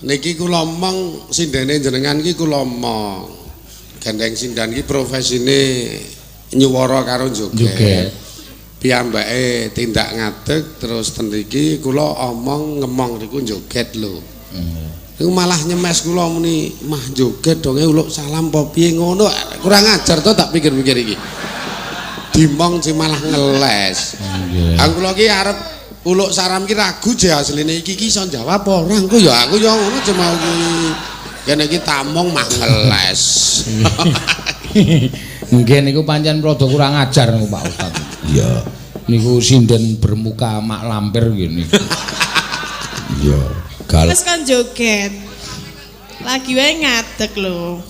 Niki kula omong sindene jenengan iki kula omong. Gandeng sindan iki profesine nyuwara karo joget. Joget. Piyambake tindak ngadeg terus ten mriki kula omong ngemong niku joget lho. Niku malah nyemes kula muni mah joget donge uluk salam apa piye ngono. Kurang ajar to tak pikir-pikir iki. Dimong sing malah ngeles. Nggih. Aku kula ki arep uluk salam ki ragu je asline iki ki iso jawab apa ora engko ya aku ya ngono je mau kuwi. Kene iki tamong mah ngeles. Nggih niku pancen rada kurang ajar niku Pak Ustaz. Iya. Niku sinden bermuka mak lampir nggih niku. Iya. Galak. Wis kon joget. Lagi wae ngadeg lho.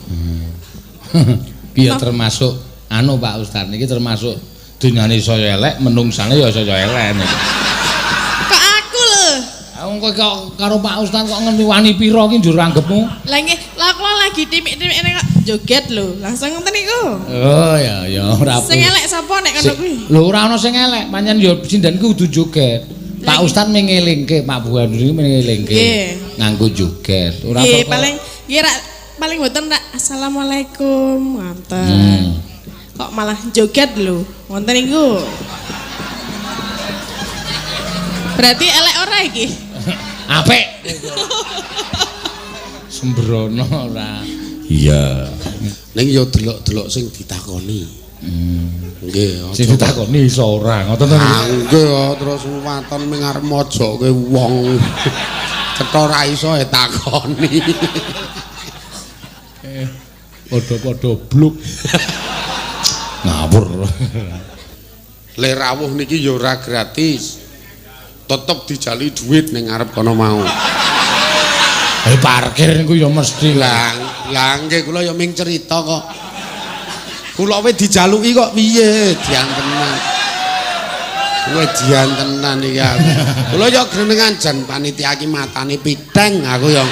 Ki ya termasuk anu Pak Ustaz niki termasuk dunyane saya elek, menungsane ya saya elek niku. Kok aku lho. Aku kok karo Pak Ustaz kok ngerti wani pira ki njur anggepmu? Lah nggih, lah kula lagi timik-timik kok joget lho. Langsung ngoten niku. Oh ya ya ora. Sing elek sapa nek ngono kuwi? Lho ora ana sing elek, pancen ya sinden ku kudu joget. Pak Ustaz mengelingke, Pak Bu Andri mengelingke. Nganggo joget. Ora nggih, paling nggih rak paling mboten rak assalamualaikum ngoten. Kok malah joget lho. Ngoten niku. Berarti elek ora iki? Apik. Sembrono ora. Iya. Ning ya delok-delok sing ditakoni. Nggih, sing ditakoni iso ora ngoten to. Ah nggih terus waton ming arep mojoke wong. Cetha ora iso takoni. Padha-padha bluk. Ngawur. Le rawuh niki ya ora gratis. Tetep dijali duit ning ngarep kono mau. Parkir niku ya mesti lah. Lah nggih kula ya ming cerita kok. Kula wis dijaluki kok piye diantenan. Kowe diantenan iki aku. Kula ya grenengan jan panitia iki matane piteng aku ya.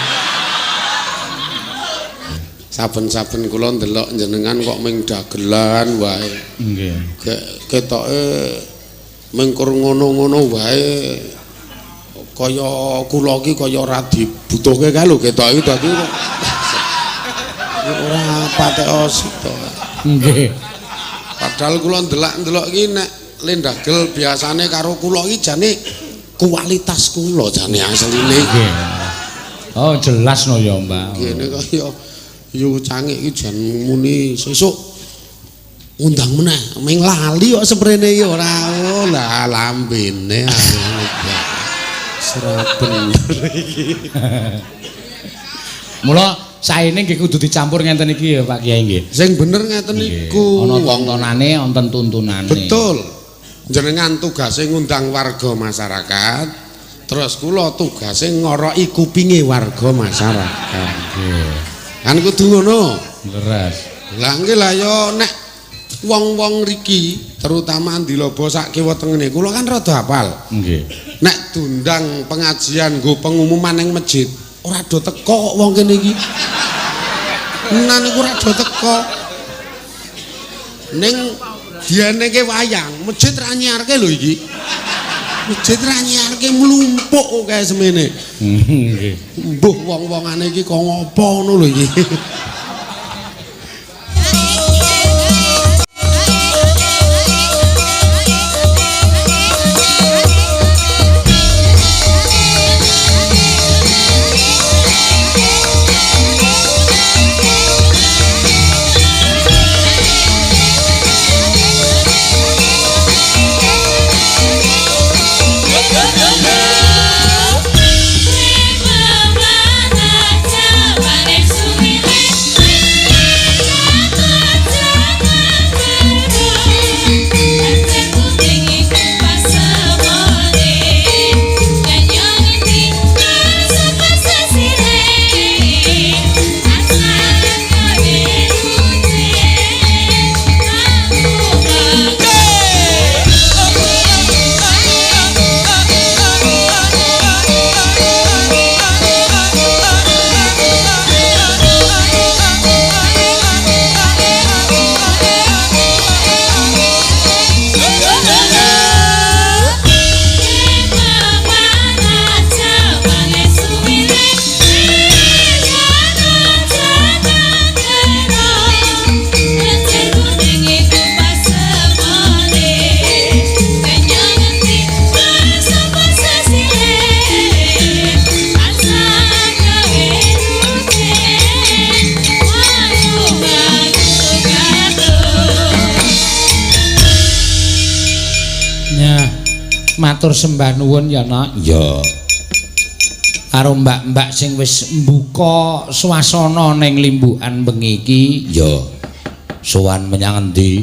Saben-saben kula ndelok jenengan kok ming dagelan wae. Nggih. Ketoke mengkur ngono-ngono wae kaya kula iki kaya ora dibutuhke kae lho ketoke dadi kok ora patek sita. Nggih. Padahal kula ndelok-ndelok iki nek lendagel biasane karo kula iki jane kualitas kula jane asline. Nggih. Oh jelas no ya, Mbak. Ngene kaya yu cangik iki jan muni sesuk ngundang meneh ming lali kok seprene iki ora. Oh lah lambene ora bener iki. Mula saene nggih kudu dicampur ngenten iki ya Pak Kiai nggih. Sing bener ngeten niku. Ana tontonane, wonten tuntunane. Betul. Jenengan tugase ngundang warga masyarakat, terus kula tugase ngoroki kupinge warga masyarakat. Nggih. Kan kudu ngono. Leres. Lah nggih lah ya nek wong-wong riki terutama Andiloba sak kiwa tengene kula kan rada hafal. Nggih. Nek diundang pengajian nggo pengumuman ning masjid, ora do teko kok wong kene iki. Nah niku ora do teko. Ning dieneke wayang, masjid ra nyiarke lho iki. Masjid ra nyiarke mlumpuk kae semene. Nggih. Mbuh wong-wongane iki kok ngopo ngono lho iki. Matur sembah nuwun ya, Nak. Iya. Karo mbak-mbak sing wis mbuka swasana ning limbukan bengi iki. Iya. Sowan menyang endi?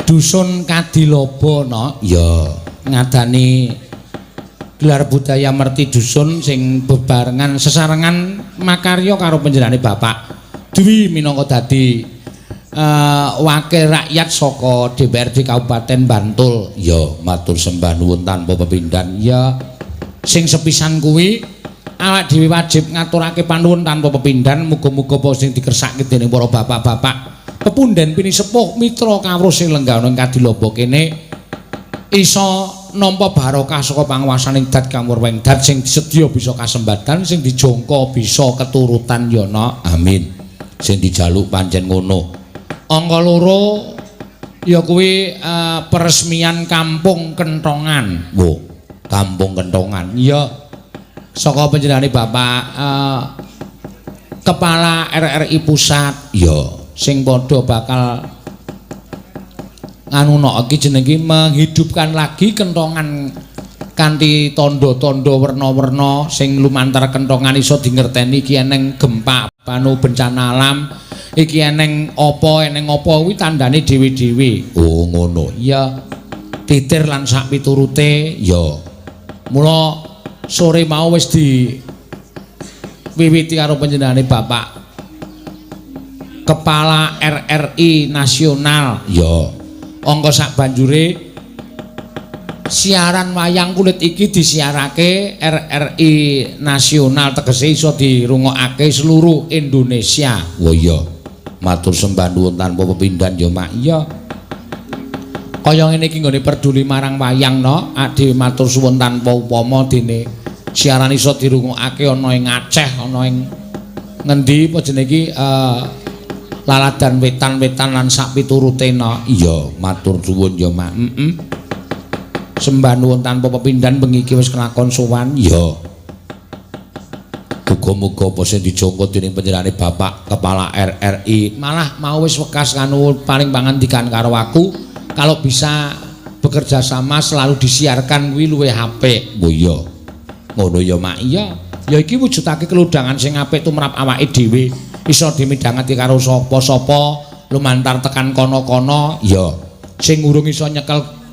Dusun Kadilobo, Nak. Iya. Ngadani gelar budaya merti dusun sing bebarengan sesarengan makarya karo panjenengane Bapak Dwi minangka dadi wakil rakyat saka DPRD Kabupaten Bantul. Ya, matur sembah nuwun tanpa pepindhan. Ya, sing sepisan kuwi awak dhewe wajib ngaturake panuwun tanpa pepindhan. Muga-muga apa sing dikersake dening para bapak-bapak pepunden pinisepuh mitra kawruh sing lenggah ana ing Kadilobo kene iso nampa barokah saka panguwasaning dat kamurweng dat sing sedya bisa kasembadan, sing dijangka bisa keturutan ya, Nak. Amin. Sing dijaluk pancen ngono. Angka loro ya kuwi peresmian Kampung Kentongan. Wo, Kampung Kentongan. Iya. Saka panjenengane Bapak Kepala RRI Pusat. Iya, sing padha bakal anu nok iki jenenge menghidupkan lagi kentongan kanthi tandha-tandha werna-werna sing lumantar kentongan iso dingerteni iki eneng gempa anu bencana alam iki eneng apa kuwi tandane dhewe-dhewe. Oh ngono. Iya. Titir lan sak piturute. Ya. Mula sore mau wis di wiwiti karo panjenengane Bapak Kepala RRI Nasional. Ya. Angka sak banjure siaran wayang kulit iki disiarake RRI Nasional, tegese iso dirungokake seluruh Indonesia. Wah iya. Matur sembah nuwun tanpa pepindhan ya, Mak. Iya. Kaya ngene iki nggone peduli marang wayang no, ade matur suwun tanpa upama dene siaran iso dirungokake ana ing Aceh, ana ing ngendi apa jenenge iki laladan wetan-wetan lan sak piturute no. Iya, matur suwun ya, Mak. Heeh. Sembah nuwun tanpa pepindhan bengi iki wis kelakon sowan. Iya. Muga-muga apa sing dijangka dening panjenengane Bapak Kepala RRI malah mau wis wekas kanu paling pangandikan karo aku kalau bisa bekerja sama selalu disiarkan kuwi luwih apik. Oh iya. Ngono ya, Mak. Iya. Ya iki wujudake keludhangan sing apik tumrap awake dhewe. Iso dimidhangeti karo sapa-sapa lumantar tekan kono-kono. Iya. Sing urung iso nyekel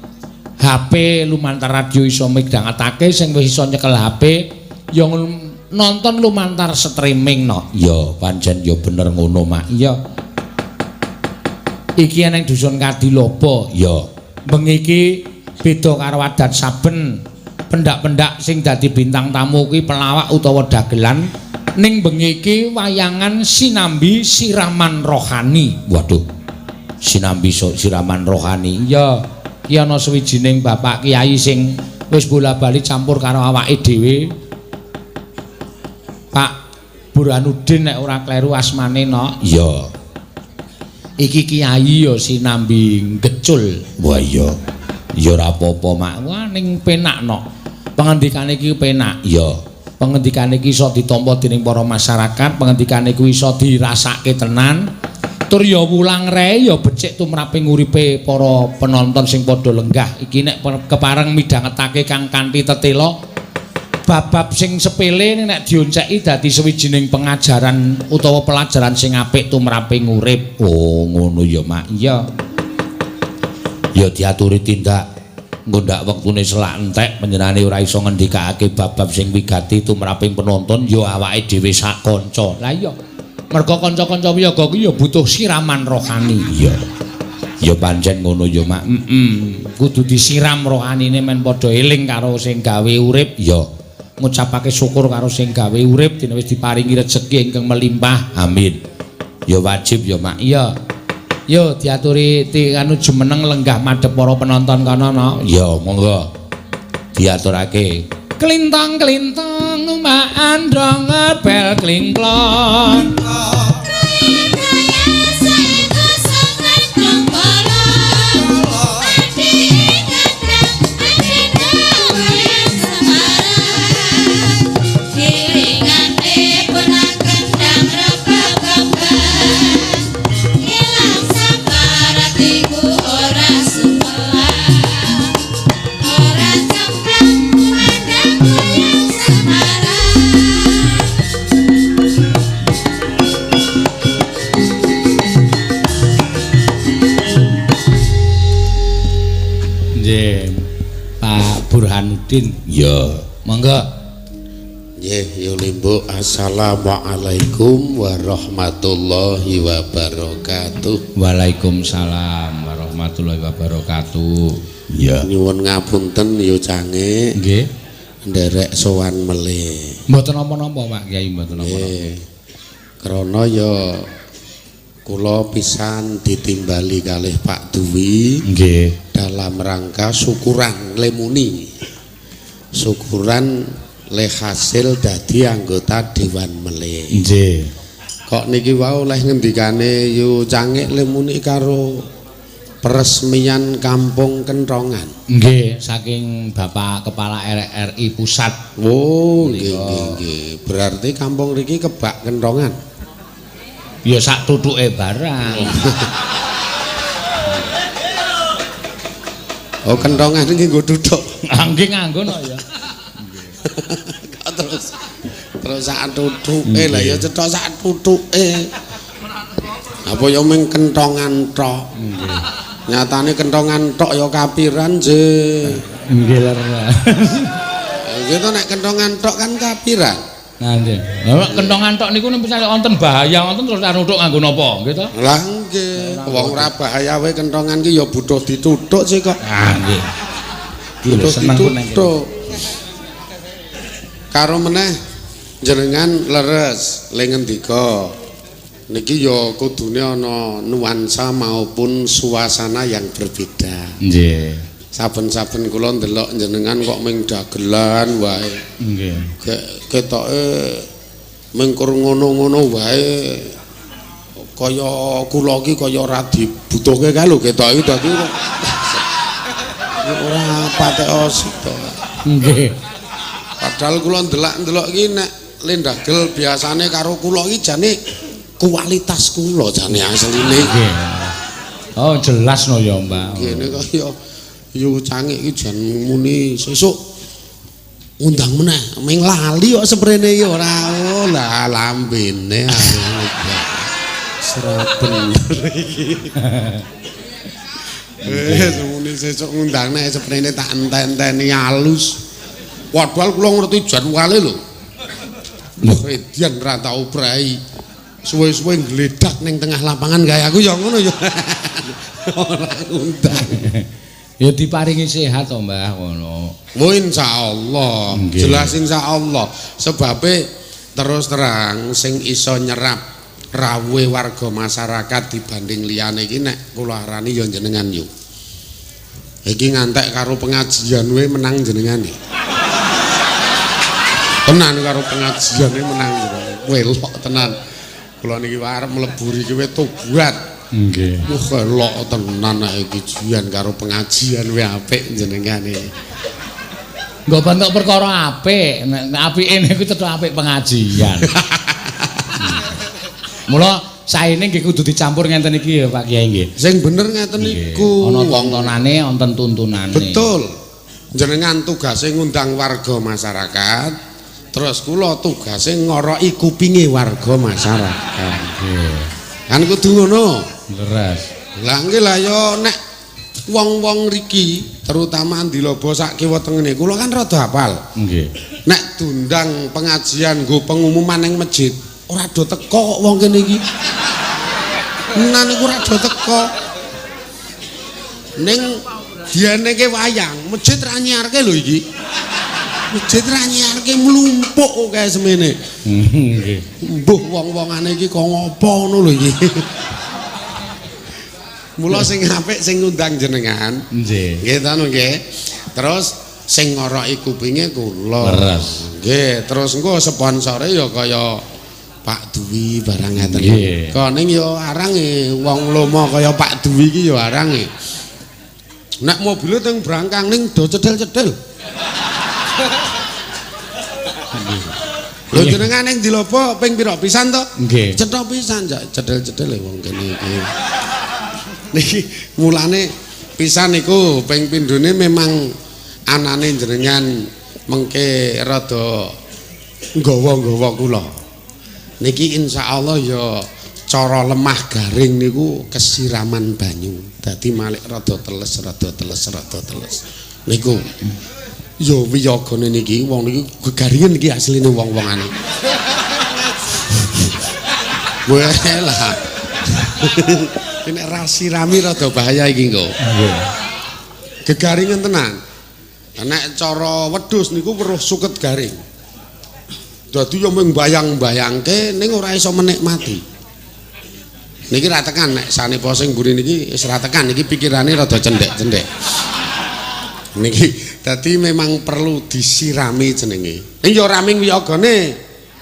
HP lumantar radio iso midhangetake, sing wis iso nyekel HP ya nonton lumantar streaming no. Iya, pancen ya bener ngono, Mak. Iya. Iki eneng dusun Kadilobo. Iya. Bengi iki beda karo adat saben pendak-pendak sing dadi bintang tamu kuwi pelawak utawa dagelan. Ning bengi iki wayangan sinambi siraman rohani. Waduh. Sinambi siraman rohani. Iya. Ki ana suwijining bapak kiai sing wis bola-bali campur karo awake dhewe. Pak Burhanuddin nek ora kleru asmane no. Iya. Iki kiai ya sinambi ngecul. Wah iya. Ya ora apa-apa, Mak. Wah ning penak no. Pengendikane iki penak. Iya. Pengendikane iki iso ditampa dening para masyarakat, pengendikane kuwi iso dirasake tenan. Tur ya wulang ree ya becik tumraping uripe para penonton sing padha lenggah. Iki nek kepareng midhangetake kang kanthi tetela bab-bab sing sepele nek dionceki dadi sewijining pengajaran utawa pelajaran sing apik tumraping urip. Oh ngono ya, Mak. Iya. Ya diaturi tindak nggondak wektune selak entek panjenengane ora iso ngendikake bab-bab sing wigati tumraping penonton ya awake dhewe sak kanca. Lah iya. Mergo kanca-kanca wiyaga kuwi ya butuh siraman rohani. Iya. Ya pancen ngono ya, Mak. Heeh. Kudu disiram rohanine men padha eling karo sing gawe urip. Ya. Ngucapake syukur karo sing gawe urip dene wis diparingi rejeki ingkang melimpah. Amin. Ya wajib ya, Mak. Iya. Yo diaturi anu jumeneng lenggah madhep para penonton kono no. Ya monggo. Diaturake. Klintang-klintang numpak andhong bel klingklong. Ora sumelang, ora cemplung. Burhanuddin. Ya, monggo. Nggih, yo Limbuk. Assalamualaikum warahmatullahi wabarakatuh. Waalaikumsalam warahmatullahi wabarakatuh. Ya. Nyuwun ngapunten yo Cange. Nggih. Nderek sowan melih. Mboten napa-napa Pak Kyai, mboten napa-napa. Nggih. Krana ya kula pisan ditimbali kalih Pak Dwi. Nggih. Dalam rangka syukuran lemuni. Syukuran le hasil dadi anggota Dewan Melih. Nggih. Kok niki wau oleh ngendikane yu Cangik lemuni karo peresmian Kampung Kentongan. Nggih, saking Bapak Kepala RRI Pusat. Oh, nggih nggih nggih. Berarti kampung riki kebak kentongan. Ya sak tutuke barang. Oh, kentongan iki nggo tutuk. Nggih nganggo no ya. Terus terus sak tutuke lah ya cetha sak tutuke. Apa ya mung kentongan tok. Nggih. Nyatane kentongan tok ya kapiran je. Nggih leres. Nggih to nek kentongan tok kan kapiran. Nah nggih. Lah kentongan tok niku nek misale wonten bahaya wonten terus nutuk nganggo napa nggih to? Lah nggih. Wong ora bahaya wae kentongan ki ya butuh ditutuk sih kok. Ah nggih. Butuh ditutuk. Karo meneh jenengan leres le ngendika niki ya kudune ana nuansa maupun suasana yang berbeda. Nggih. Saben-saben kula ndelok jenengan kok ming dagelan wae. Nggih. Ketoke mengkur ngono-ngono wae kaya kula iki kaya ora dibutuhke kae lho ketoke dadi ora patek sida. Nggih. Padahal kula ndelok-ndelok iki nek lendagel biasane karo kula iki jane kualitas kula jane asline. Nggih. Oh jelas no ya, Mbak. Ngene kaya yu Cangik iki jan muni sesuk ngundang meneh ming lali kok seprene iki ora. Oh lah lambene ora bener iki. Muni sesuk ngundang nek seprene tak enten-enteni alus. Padahal kula ngerti jadwale lho. Lho edian ra tau prei. Suwe-suwe ngledak ning tengah lapangan kaya aku ya ngono ya. Ora ngundang. Ya diparingi sehat to, Mbah, ngono. Oh insyaallah, jelas insyaallah. Sebabe terus terang sing iso nyerap rawuhe warga masyarakat dibanding liyane iki nek kula arani ya jenengan yo. Iki ngantek karo pengajian wae menang jenengane. Tenan karo pengajian wae menang jenengan. Welok tenan. Kula niki arep mlebu riki wae tobat. Nggih. Wah elok tenan nek iki jian karo pengajian wae apik jenengane. Nggo bentuk perkara apik, nek apike niku tetep apik pengajian. Mula saene nggih kudu dicampur ngenten iki ya Pak Kyai nggih. Sing bener ngeten niku. Ana tontonane, wonten tuntunane. Betul. Jenengan tugase ngundang warga masyarakat, terus kula tugase ngoroki kupinge warga masyarakat. Nggih. Kan kudu ngono. Leres. Lah nggih lah ya nek wong-wong riki terutama Andilobo sak kiwa tengene kula kan rada hafal. Nggih. Nek diundang pengajian nggo pengumuman ning masjid, ora do teko kok wong kene iki. Nah niku ora do teko. Ning dianeke wayang, masjid ra nyiarke lho iki. Masjid ra nyiarke mlumpuk kae semene. Nggih. Mbuh wong-wongane iki kok ngopo ngono lho iki. Mula sing apik sing ngundang jenengan. Nggih. Nggih ta nggih. Terus sing ngoroki kupinge kula. Leres. Nggih, terus engko sponsore ya kaya Pak Dwi barang ngeten. Nggih. Ning ya arange wong lomo kaya Pak Dwi iki ya arange. Nek mobile teng brangkang ning do cedhel-cedhel. Lho jenengan ning Dilobo ping pira pisan to? Nggih. Cetha pisan cedhel-cedhel wong kene iki. Niki mulane pisan niku ping pindhone memang anane jenengan mengke rada nggawa-nggawa kula. Niki insyaallah ya cara lemah garing niku kesiraman banyu. Dadi malik rada teles, rada teles, rada teles. Niku. Ya wiyagane niki wong niki gegaringen iki asline wong-wongane. Wah lah. Nek ra sirami rada bahaya iki engko. Nggih. Gegaringen tenan. Nek cara wedhus niku weruh suket garing. Dadi yo mung bayang-bayangke ning ora iso menikmati. Niki ra tekan nek sanepa sing mburi niki wis ra tekan niki pikirane rada cendhek-cendhek. Niki dadi memang perlu disirami jenenge. Ning yo ora ming wiyagane,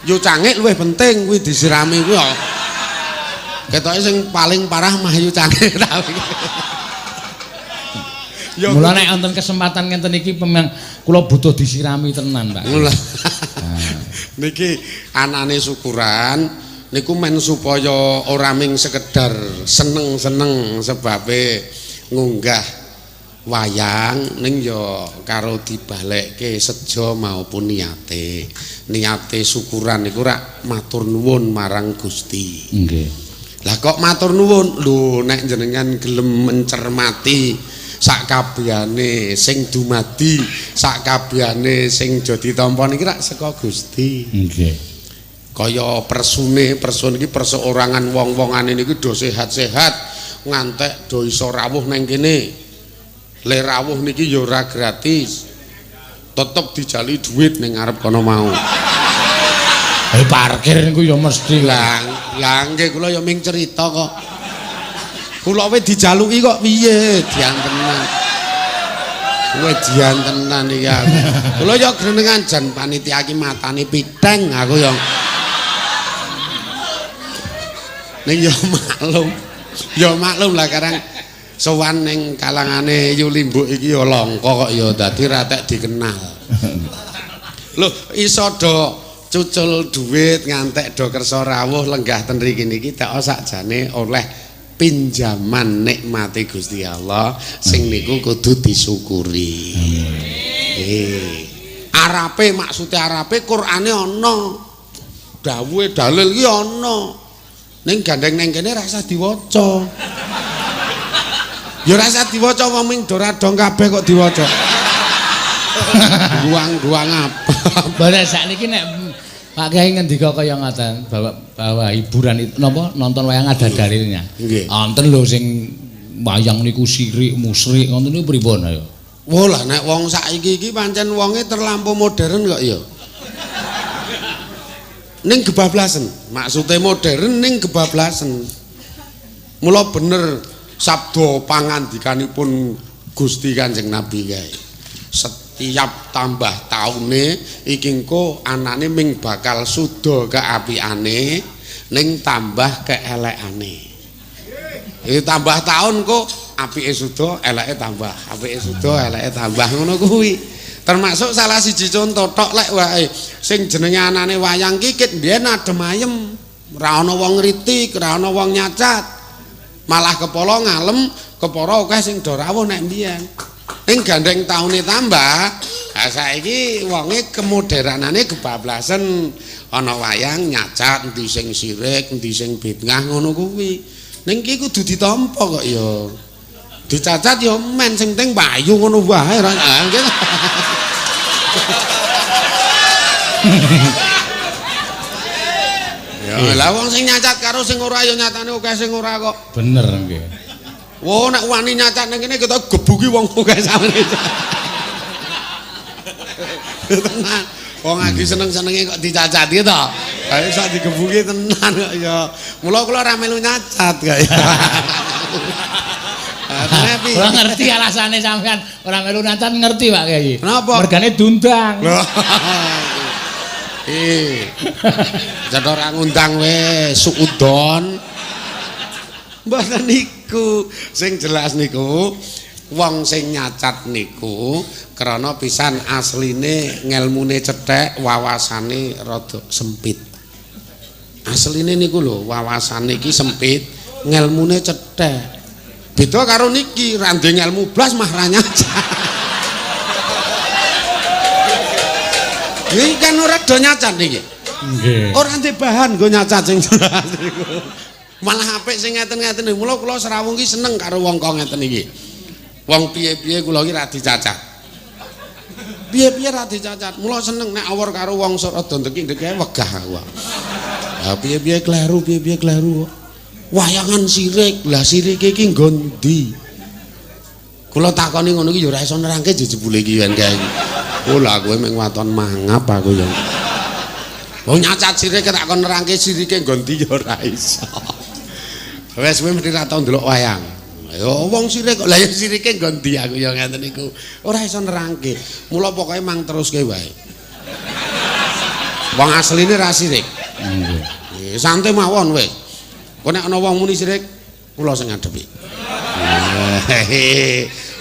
yo cangik luwih penting kuwi disirami kuwi. Ketoke sing paling parah mah yo cangik ta. Mula nek wonten kesempatan ngenten iki memang kula butuh disirami tenan, Pak. Mula. Niki anane syukuran niku men supaya ora ming sekedar seneng-seneng sebabe ngunggah wayang ning ya karo dibalekke sejo maupun niate. Niate syukuran niku rak matur nuwun marang Gusti. Nggih. Lah kok matur nuwun? Lho nek jenengan gelem mencermati sak kabehane sing dumadi, sak kabehane sing do ditampa niki rak saka Gusti. Nggih. Kaya persune, persun iki perseorangan wong-wongane niki do sehat-sehat, ngantek do iso rawuh nang kene. Le rawuh niki ya ora gratis. Tetep dijali duit ning ngarep kono mau. Parkir niku ya mesti lah. Lah nggih kula ya ming cerita kok. Kula we dijaluki kok piye diantenan. Kowe diantenan iki aku. Kula ya grenengan jan panitia iki matane piteng aku ya. Ning ya maklum. Ya maklum lah karang sowan ning kalangane Yulimbuk iki ya langka kok ya dadi ra tek dikenal. Lho iso do cucul duit ngantek do kersa rawuh lenggah ten mriki niki tek sakjane oleh pinjaman nikmate Gusti Allah sing niku kudu disyukuri. Arape maksude arape Qur'ane ana. Dawuhe dalil iki ana. Ning gandeng nang kene rasa diwaca. Ya rasa diwaca wong ming do radong kabeh kok diwaca. Guang-guang apa. Bareng sakniki nek Pak Kiai ngendika kaya ngoten bahwa hiburan itu napa nonton wayang ada dalilnya. Nggih. Wonten lho sing wayang niku sirik musyrik ngoten niku pripun ayo? Wah lah nek wong saiki iki pancen wonge terlampau modern kok ya. Ning kebablasen, maksude modern ning kebablasen. Mula bener sabda pangandikanipun Gusti Kanjeng Nabi kae. Setiap tambah taune iki engko anane ming bakal suda keapiane ning tambah keelekane. Iki tambah taun kok apike suda eleke tambah, apike suda eleke tambah ngono kuwi. Termasuk salah siji contoh tok lek wae sing jenenge anane wayang kikit mbiyen adem ayem, ora ana wong ngritik, ora ana wong nyacat. Malah kepala ngalem, kepara akeh sing do rawuh nek mbiyen. Ning gandeng taune tambah, ha saiki wonge kemoderanane kebablasen, ana wayang nyacat endi sing sirik, endi sing bid'ah ngono kuwi. Ning iki kudu ditampa kok ya. Dicacat ya men sing penting payu ngono wae ora nggih. Ya lah wong sing nyacat karo sing ora ya nyatane akeh sing ora kok. Bener nggih. Wah nek wani nyacat ning kene kita gebuki wong akeh samene. Tenan. Wong lagi seneng-senenge kok dicacat iki to. Ha iso digebuki tenan kok ya. Mula kula ora melu nyacat kok ya. Ora ngerti alasane sampean ora melu nyacat ngerti Pak Kiai. Kenapa? Mergane diundang. Lho. Jador ora ngundang wis suudon. Mboten niku, sing jelas niku wong sing nyacat niku krana pisan asline ngelmune cethek, wawasane rada sempit. Asline niku lho, wawasane iki sempit, ngelmune cethek. Beda karo niki, ra ndek ngelmu blas mah ra nyacat. Iki kan ora do nyacat niki. Nggih. Ora ndek bahan nggo nyacat sing jelas niku. Malah apik sing ngeten-ngeten niku. Mula kula srawung iki seneng karo wong kok ngeten iki. Wong piye-piye kula iki ra dicacat. Piye-piye ra dicacat. Mula seneng nek awor karo wong sok rada ndekik-ndekike wegah aku. Ha piye-piye kleru, piye-piye kleru kok. Wayangan sirik. Lah sirike iki nggon ndi? Kula takoni ngono iki ya ora iso nerangke jebule iki yen kae iki. Oh lah kowe mek waton mangap aku ya. Wong nyacat sirik tak kon nerangke sirike nggon ndi ya ora iso. Wes kowe mesti ra tau ndelok wayang. Ya wong sirik kok lah ya sirike nggon ndi aku ya ngeten niku. Ora iso nerangke. Mula pokoke mang teruske wae. Wong asline ra sirik. Nggih. Santai mawon wis. Kok nek ana wong muni sirik kula sing ngadepi.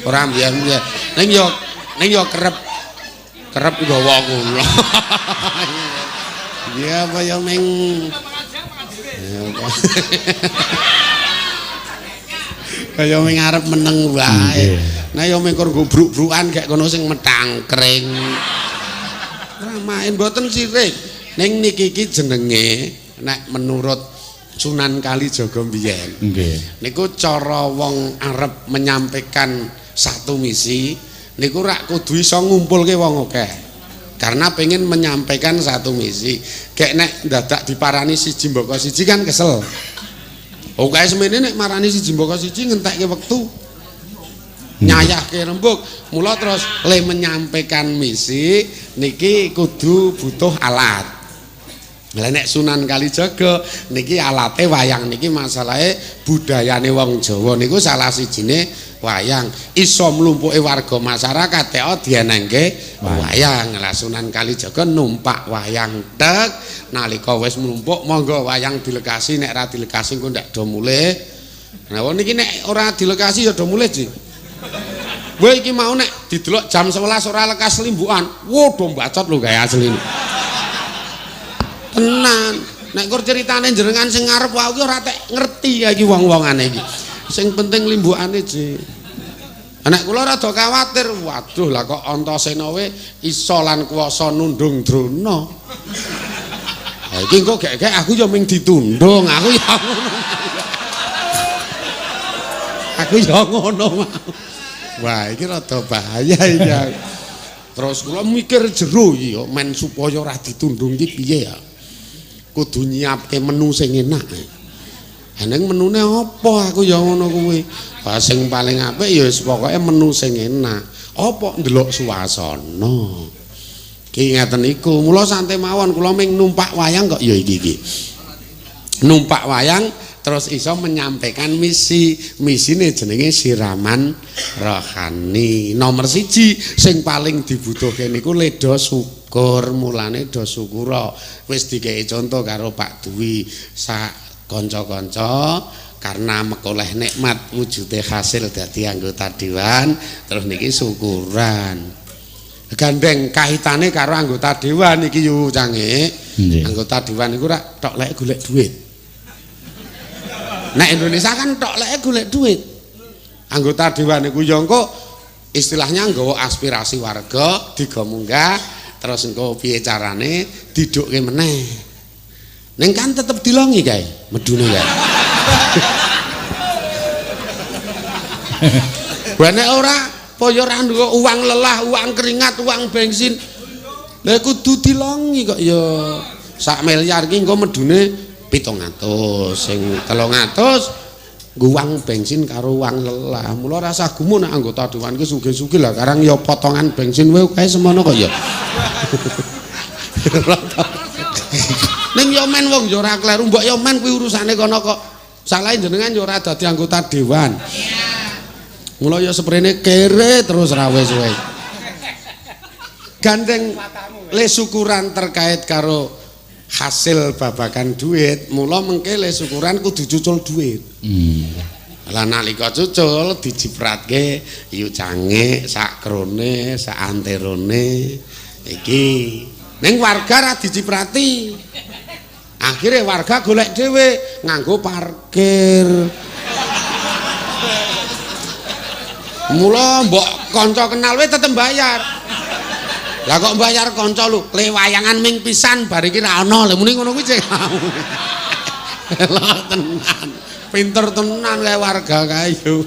Ora mbiyen-mbiyen. Ning yo kerep nggawa kula. Ya apa ya ming kaya ming arep meneng wae. Nah ya ming kur bruk-brukan gek kono sing metangkring. Ora main mboten sirik. Ning niki iki jenenge nek menurut Sunan Kalijaga mbiyen. Nggih. Niku cara wong arep menyampaikan satu misi niku rak kudu iso ngumpulke wong akeh. Karena pengen menyampaikan satu misi. Gek nek dadak diparani siji mbaka siji kan kesel. Oke semene nek marani siji mbaka siji ngentekke wektu. Nyayahke rembug. Mula terus le menyampaikan misi niki kudu butuh alat. Lah nek Sunan Kalijaga niki alate wayang niki masalahe budayane wong Jawa niku salah sijine wayang. Iso mlumpuke warga masyarakat teko dienengke wayang. Lah Sunan Kalijaga numpak wayang tek nalika wis mlumpuk monggo wayang dilekasi, nek ra dilekasi engko ndak do mulih. Nah wong niki nek ora dilekasi ya do mulih, Ji. Kowe iki mau nek didelok jam 11 ora lekas limbukan. Wo do mbacot lho gawe asline. Tenan, nek kur ceritane jenengan sing ngarep wae iki ora tek ngerti iki wong-wongane iki. Sing penting limbukane, Ji. Nek kula rada khawatir, waduh lah kok Antasena we iso lan kuwasa nundung Drona. Ha iki engko gek-gek aku ya ming ditundung, aku ya ngono. Aku ya ngono. Wah, iki rada bahaya iki. Terus kula mikir jero iki ya men supaya ora ditundung iki piye ya. Kudu nyiapke menu sing enak. Ha ning menune apa aku ya ngono kuwi. Ha sing paling apik ya wis pokoke menu sing enak. Apa ndelok suasana. Ki ngeten iku. Mula santai mawon kula ming numpak wayang kok ya iki iki. Numpak wayang terus iso menyampaikan misi. Misine jenenge siraman rohani. Nomor siji sing paling dibutuhke niku ledo syukur. Mulane do syukura. Wis dikeki contoh karo Pak Dwi sak kanca-kanca karena mekoleh nikmat wujude hasil dadi anggota dewan terus niki syukuran. Gandeng kaitane karo anggota dewan iki yu cange. Anggota dewan iku rak tok lek golek duit. Nek Indonesia kan tok lek golek duit. Anggota dewan iku ya engko istilahnya nggawa aspirasi warga digo munggah terus engko piye carane didukke meneh. Ning kan tetep dilongi kae medune kae. Wah nek ora apa ya ora duwe uang lelah, uang keringat, uang bensin. Lah kudu dilongi kok ya. Sak miliar iki engko medune 700, sing 300 nggo uang bensin karo uang lelah. Mula rasa gumun nek anggota dewan ki sugih-sugih lah karang ya potongan bensin wae kae semono kok ya. Ning ya men wong ya ora kleru, mbok ya men kuwi urusane kono kok. Salahe jenengan ya ora dadi anggota dewan. Mula ya seprene kere terus ra wis wis. Gandeng le syukuran terkait karo hasil babakan duit, mula mengke le syukuran kudu cucul duit. Lah nalika cucul dijipratke yu cange sak krone, sak anterone iki. Ning warga ra diciprati. Akhire warga golek dhewe nganggo parkir. Mula mbok kanca kenal wae tetep bayar. Lah kok bayar kanca lho, le wayangan ming pisan bar iki ra ono. Lha muni ngono kuwi cek. Lha tenan. Pinter tenan kae warga kae yo.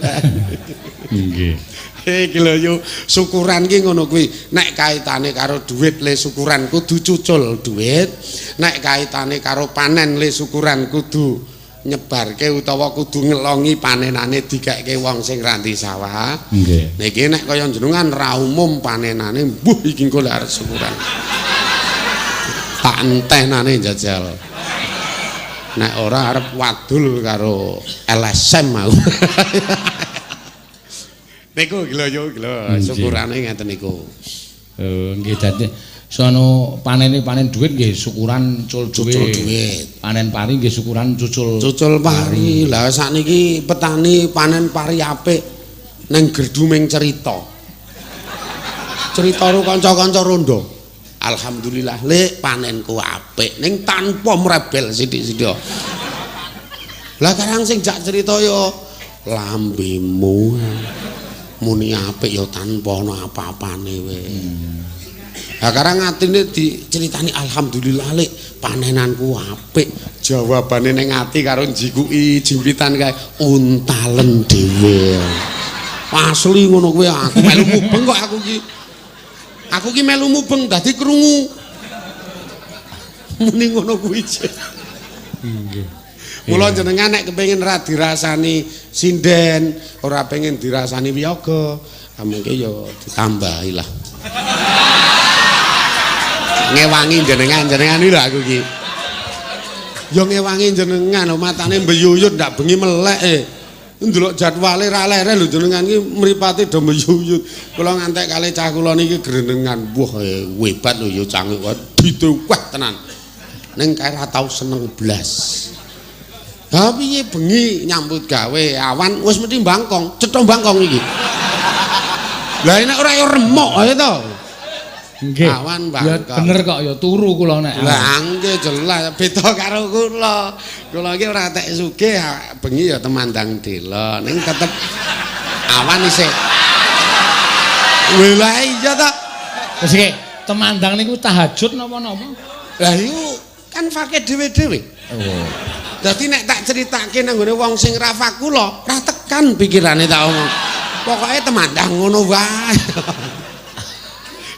Nggih. Iki lho yo syukuran ki ngono kuwi. Nek kaitane karo dhuwit le syukuran kudu cucul dhuwit, nek kaitane karo panen le syukuran kudu nyebarke utawa kudu ngelongi panenane dikekke wong sing ra ndi sawah. Nggih. Niki nek kaya jenengan ra umum panenane, mbuh iki engko lek arep syukuran. Tak entenane jajal. Nek ora arep wadul karo LSM aku. Niku iki lho yo iki lho syukurane ngeten niku. Oh nggih, dadi sono panene panen dhuwit nggih syukuran cul Cucul dhuwit. Panen pari nggih syukuran cucul. Cucul pari. Lah sakniki petani panen pari apik nang gerdu ming cerita. Cerita karo kanca-kanca rondo. Alhamdulillah lek panenku apik ning tanpa mrebel sithik-sithik. Lah karang sing jak cerita ya lambemu muni apik ya tanpa ana apa-apane wae. Lah karang atine diceritani alhamdulillah lek panenanku apik. Jawabane ning ati karo njikuki jimpitan kae untalen dhewe. Asli ngono kuwi aku melu mubeng kok aku ki. Aku ki melu mubeng dadi krungu. Muni ngono kuwi. Nggih. Mula jenengan nek kepengin ra dirasani sinden, ora pengen dirasani wiyaga, mengke ya ditambahi lah. Ngewangi jenengan, jenengan iki lho aku ki. Ya ngewangi jenengan, matane mbeyuyut ndak bengi melek e. Ndelok jadwale ra lere lho jenengan iki mripate do mbeyuyut. Kula ngantek kali cah kula niki grenengan. Wah hebat lho ya cangik duwite wah tenan. Ning kae ra tau seneng blas. Ha piye bengi nyambut gawe awan wis mesti bangkong, cetha bangkong iki. Lah nek ora ya remuk ae to. Nggih. Awan Ya bangkong. bener kok ya turu kula nek. Lah nggih jelas beda karo kula. Kula iki ora tek sugih bengi ya temandang dela ning tetep awan isih. Wah iya ta. Wis iki temandang niku tahajud napa-napa? Lah iku kan fake dhewe-dhewe. Oh. Dadi nek tak critake nang nggone wong sing ra fak kula, ra tekan pikirane tak omong. Pokoke temandang ngono wae.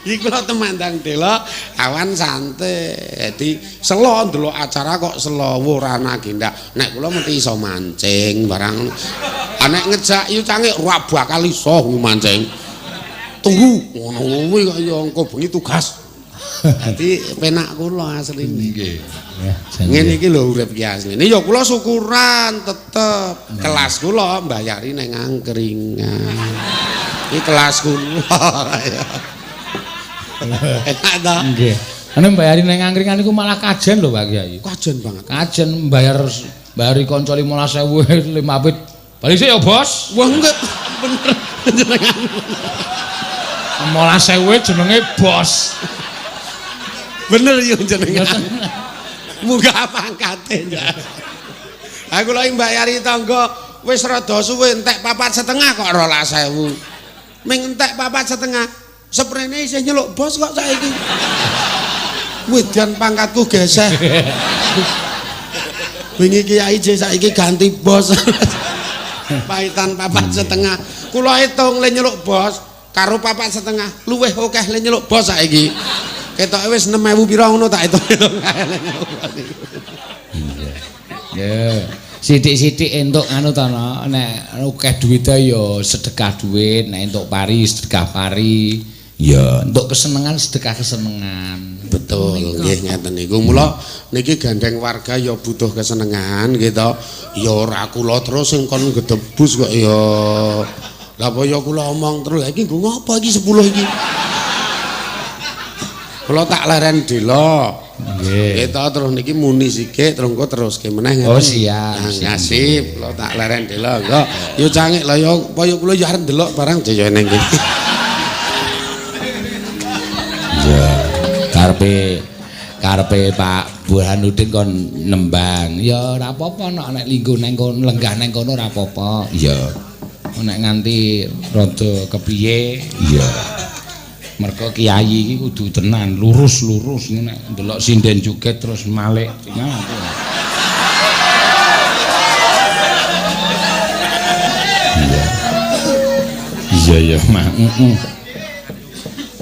Iki kula temandang dela awan santai. Dadi selo ndelok acara kok selo ora ana agenda. Nek kula mesti iso mancing barang. Ah nek ngejak yu cangik ora bakal iso mancing. Turu ngono kuwi kok ya engko bengi tugas. Dadi penak kula asline. Nggih. Ngene iki lho urip ki asline. Ya kula syukuran tetep. Kelas kula mbayari ning angkringan. Iki kelas kula. Enak ta? Nggih. Ane mbayari ning angkringan niku malah kajen lho Pak Kiai. Kajen banget. Kajen bayar bayari kanca 15.000 5 pit. Bali sik ya, Bos. Wah enggak bener jenengan. 15.000 jenenge bos. Bener yo jenengan. Munggah pangkate. Aku lho mbayari tangga wis rada suwe entek 4,5 kok 12.000. Ming entek 4,5. Seprene isih nyeluk bos kok saiki. Wedan pangkatku geseh. Wingi kiai je saiki ganti bos. Pahitan 4,5. Kula hitung le nyeluk bos karo 4,5 luwih akeh le nyeluk bos saiki. Ketoke wis 6.000 pira ngono tak hitung-hitung kae le nyeluk bos iku. Iya. Sithik-sithik entuk anu to no, nek akeh duwite ya sedekah duit, nek entuk pari sedekah pari. Ya, entuk kesenengan sedekah kesenengan. Betul, nggih ngeten niku. Mula niki gandeng warga ya butuh kesenengan nggih to. Ya ora kula terus sing kon gedebus kok ya. Lah apa ya kula omong terus, lha iki nggo ngopo iki 10 iki? Kula tak leren dela. Nggih. Nggih to terus niki muni sithik terus engko teruske meneh ngeten. Oh siap. Nah, sip, kula tak leren dela engko. Ya cangik lah ya apa ya kula ya arep ndelok barang ya ning kene. Ya, karepe Pak Burhanuddin kon nembang. Ya ora apa-apa nek lingguh nang kono lenggah nang kono ora apa-apa. Ya. Nek nganti rada kepiye? Ya. Mergo kiai iki kudu tenan, lurus-lurus nek ndelok sinden joget terus malik. Iya ya, Mak. Heeh.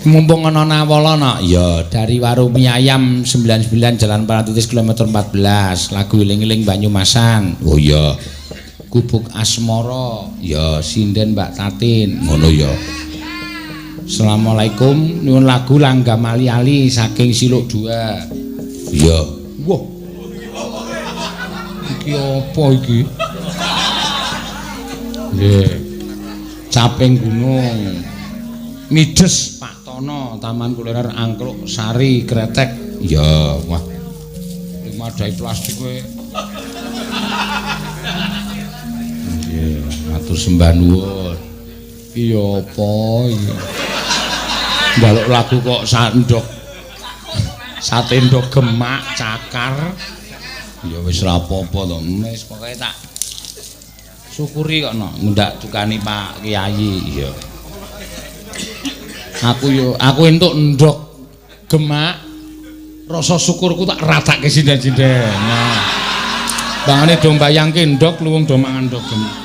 Mumpung ana nawala nak. Ya, dari Warung Mie Ayam 99 Jalan Paratitis kilometer 14, lagu Iling-iling Banyumasan. Oh iya. Gubuk Asmara. Ya, sinden Mbak Tatin. Ngono ya. Assalamualaikum, nyuwun lagu Langgam Ali-ali saking Siluk 2. Iya. Wah. Iki apa iki? Nggih. Caping Gunung. Mides Pak Tono, Taman Kuliner Angkruk Sari Kretek. Ya, wah. Dimadahi plastik kowe. Nggih, matur sembah nuwun. Iki ya apa iki? Njaluk lagu kok sandok. Satendok gemak cakar. Ya wis ra apa-apa to. Wis pokoke tak syukuri kok no, ngundak dukani Pak Kiai. Iya. Aku yo aku entuk ndok gemak rasa syukurku tak ratake sinden-sinden. Nah. Bangane do mbayangke ndok luwung do mangan ndok gemak.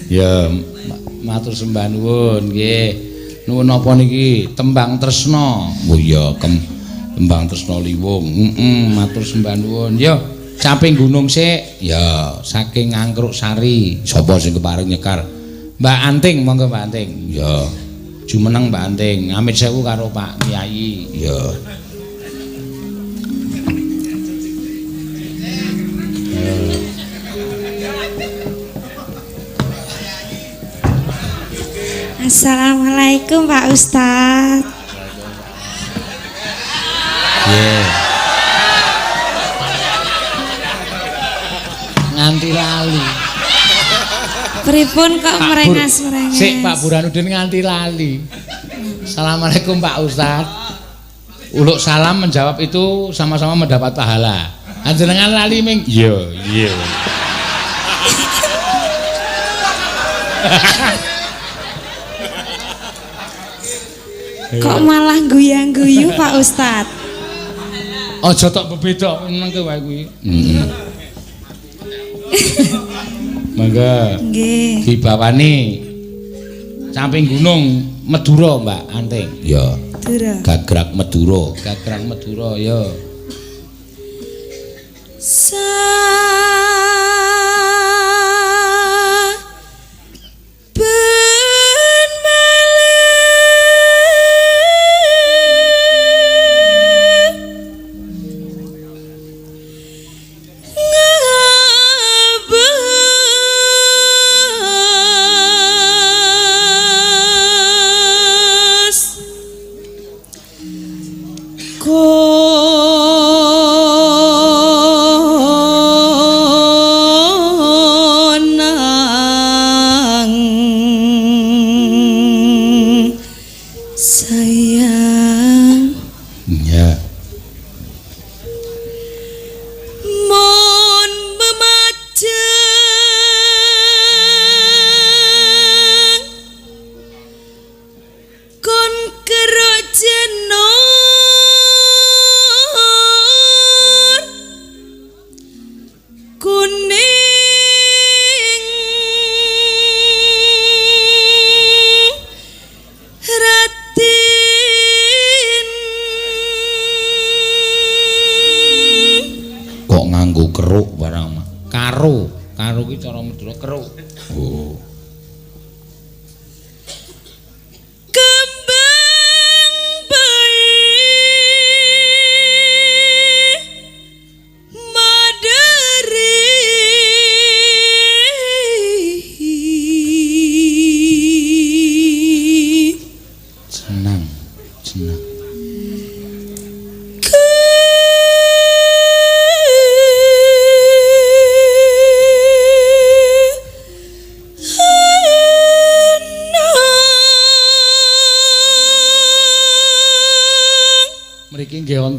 Ya matur sembah nuwun nggih. Nuwun napa niki? Tembang Tresna. Oh iya, Tembang Tresna Liwung. Heeh, matur sembah nuwun. Yo, caping gunung sik. Ya, saking Angkruk Sari. Sapa sing kepareng nyekar? Mbak Anting, monggo Mbak Anting. Ya. Jumeneng Mbak Anting. Amit sewu karo Pak Kiai. Ya. Assalamualaikum Pak Ustadz. Yeah. Nganti lali. Pripun kok merengas-merengas. Sik Pak Burhanuddin nganti lali. Assalamualaikum Pak Ustadz. Uluk salam menjawab itu sama-sama mendapat pahala. Anjenengan lali ming. Iya, iya. Kok malah guyang-guyu Pak Ustadz? Aja tok bebeda menengke wae kuwi. Heeh. Mangga. Nggih. Dibawani Camping Gunung Madura Mbak Anting. Ya. Madura. Gagrak Madura, Gagrak Madura ya.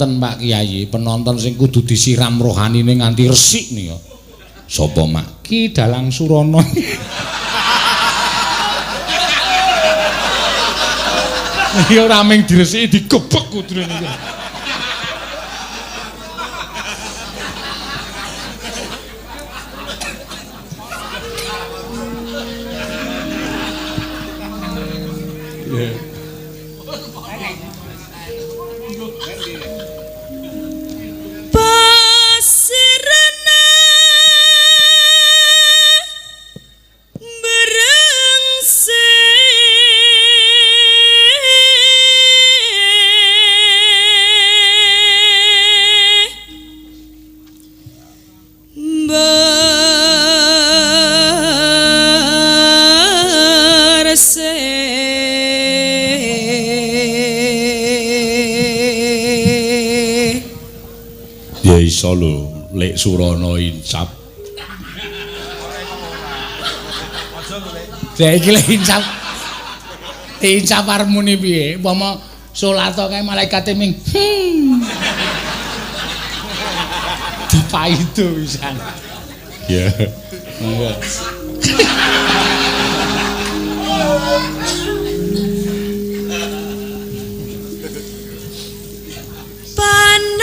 Pak Kiai, penonton sing kudu disiram rohanine nganti resik nih ya. Sapa mak? Ki Dalang Surana. Ya ora mung diresiki digebek kudune niku. Pasirana berengse berse. Ya iso lho, Lek Surana insap. Lah iki lek insap. Insap arep muni piye? Umpama salat kae malaikate ming Dipaido pisan. Ya. Monggo. Panas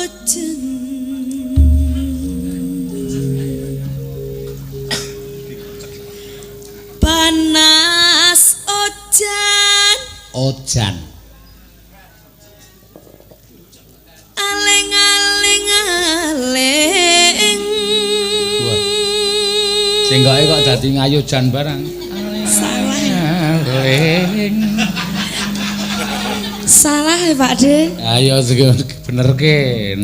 ojen panas ojan Ojan. Aling aling aling. Wah. Senggoke kok dadi ngayojan barang. Salah. Aling. Salah ya Pak De. Ayo benerke.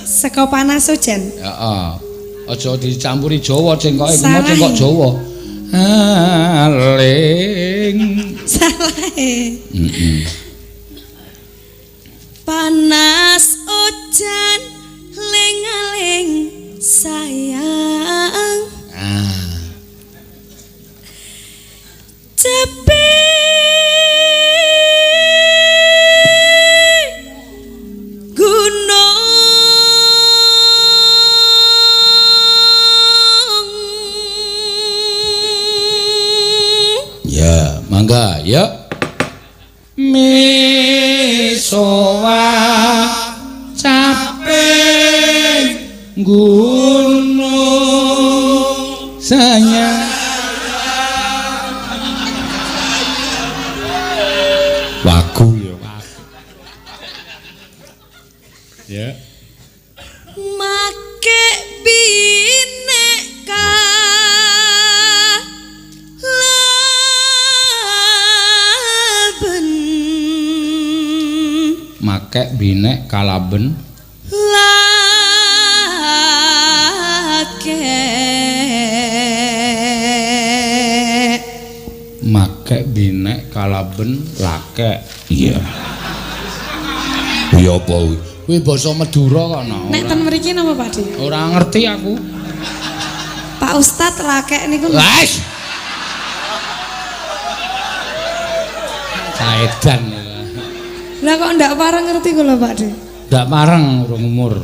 Seko panas ojan. Heeh. Aja dicampuri Jawa cengkoke, Salah. kuwi cengkok Jawa. Aling. Salah. Panas ojan ling-aling sayang. Ah. Cepi gunung. Ya, mangga, ya. Misowa caping gunung sanya. Wagu ya, wagu. Ya. Make bineka laben. Make binek kalaben lake. Make binek kalaben lake. Iya. Kuwi apa kuwi? Kuwi basa Madura kok no. Nek ten mriki napa Pak De? Ora ngerti aku. Pak Ustadz lakek niku. Wes. Saedan. Lah kok ndak pareng ngerti kula Pak De? Ndak pareng urung umur.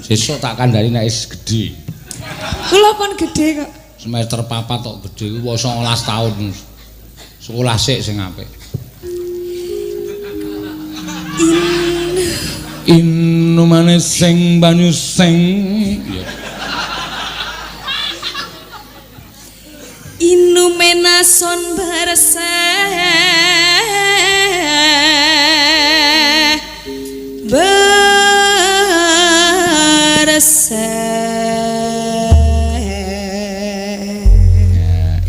Sesuk tak kandhani nek wis gedhe. Kula pun gedhe kok. Semester 4 kok gedhe kuwi 19 tahun. Sekolah sik sing apik. Inumane sing banyu sing. Ya. Inumenason berseh berseh.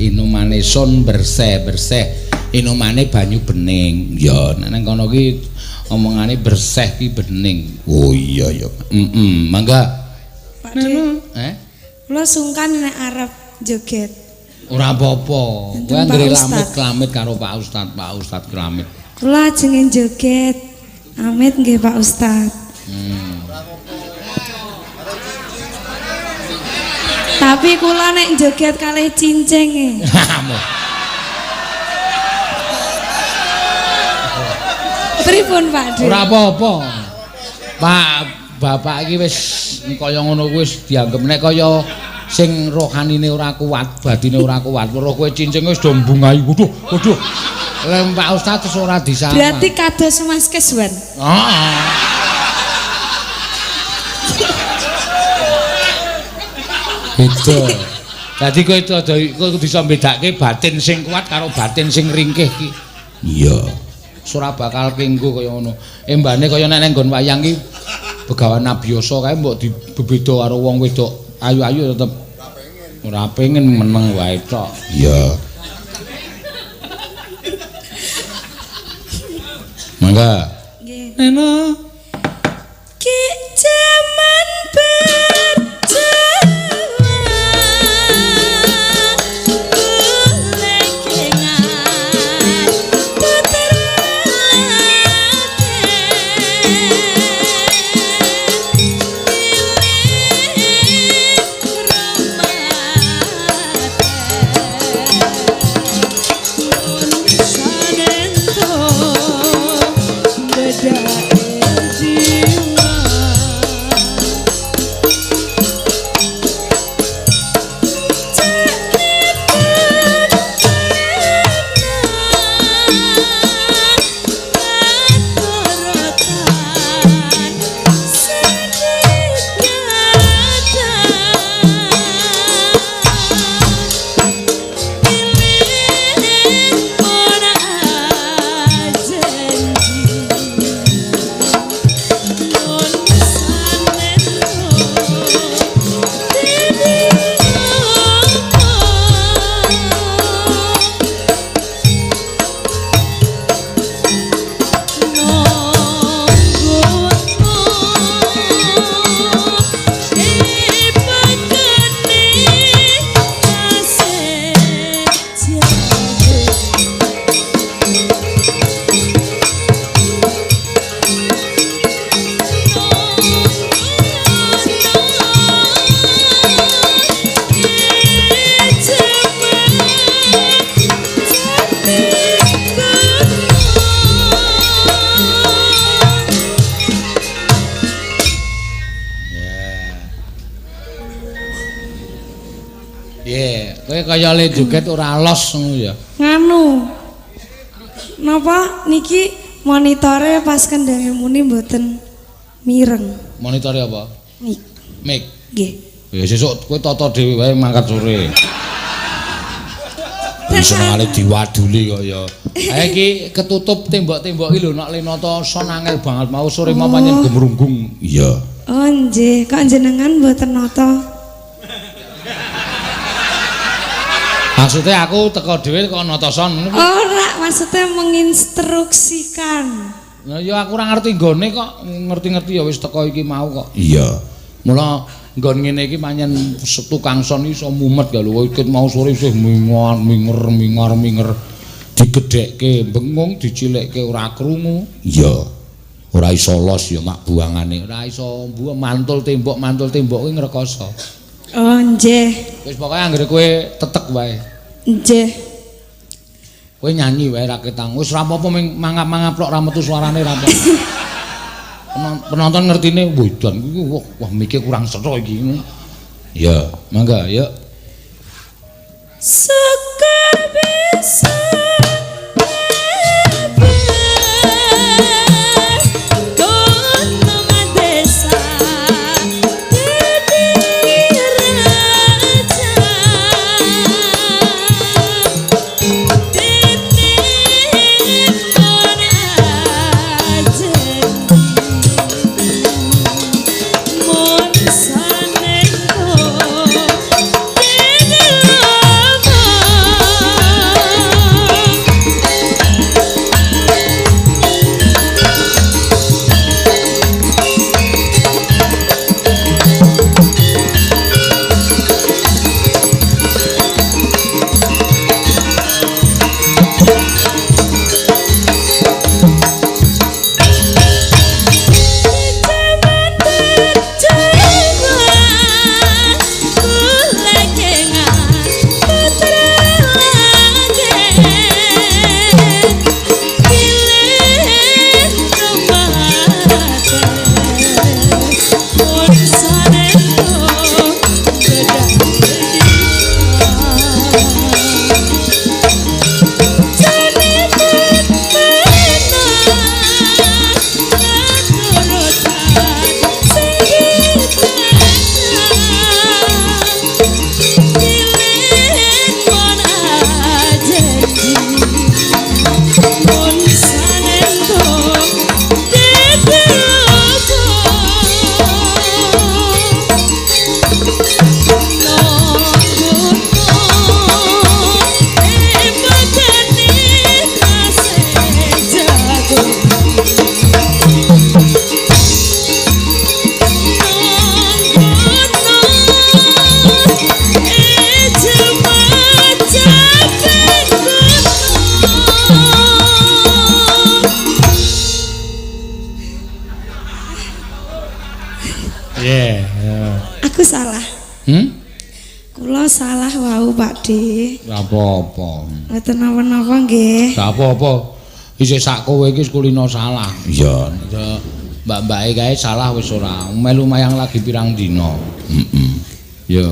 Inumane son berseh berseh. Inumane banyu bening. Ya nek nang kono ki omongane berseh ki bening. Oh iya ya. Heeh, mangga. Pak De. Eh? Kula sungkan nek arep joget. Ora apa-apa. Kowe anggere lamit-lamit karo Pak Ustad, Pak Ustad kelamit. Kula ajenge joget. Amit nggih Pak Ustad. Tapi kula nek joget kalih cincing. Pripun Pak De? Ora apa-apa. Pak, bapak iki wis kaya ngono kuwi wis dianggep nek kaya sing rohanine ora kuat, batine ora kuat, weruh kowe cincing wis do mbungahi. Waduh, waduh. Lah Pak Ustaz terus ora disawang. Berarti kados Mas Keswan. Heeh. Beda. Dadi kowe itu aja kowe bisa mbedake batin sing kuat karo batin sing ringkih ki. Iya. Ora bakal kenggo kaya ngono. Embane kaya nek nang nggon wayang ki Begawan Abiyasa kae mbok dibebeda karo wong wedok ayu-ayu tetep ora pengen meneng wae tok. Iya. Mangga. Nggih. Nena. Ki jaman Kaya le joget ora los ngono ya. Nganu. Napa niki monitore pas kendhange muni mboten mireng. Monitore apa? Mic. Mic. Nggih. Ya sesuk kowe tata dhewe wae mangkat sore. Wis senengane diwaduli kok ya. Ha iki ketutup tembok-tembok iki lho nek lenata son angel banget mau sore mau pancen gemrunggung. Iya. Oh nggih, kok jenengan mboten nata? Maksudnya aku teko dhewe kok nata son ngono. Ora, maksudnya menginstruksikan. Nah ya aku ora ngerti nggone kok, ngerti-ngerti ya wis teko iki mau kok. Iya. Mula nggon ngene iki pancen tukang son iso mumet ya lho. Iki mau sore isih mingar minger mingar minger digedhekke bengung dicilekke ora krungu. Iya. Ora iso los ya mak buangane. Ora iso mbuh mantul tembok kuwi ngrekoso. Oh nggih. Wis pokoke anggere kowe tetek wae. Nggih. Kowe nyanyi wae ra ketang. Wis ora apa-apa ming mangap-mangap tok ra metu suarane ra apa. Penonton ngertine wedan kuwi wah mike kurang cetha iki. Ya, mangga yuk. Sekar bisa Piye? Aku salah. Kula salah wau Pak De. Ora apa-apa. Mboten napa-napa nggih. Ora apa-apa. Isih sak kowe iki kulino salah. Iya. Mbak-mbake kae salah wis ora. Melu mayang lagi pirang dina. Heeh. Ya.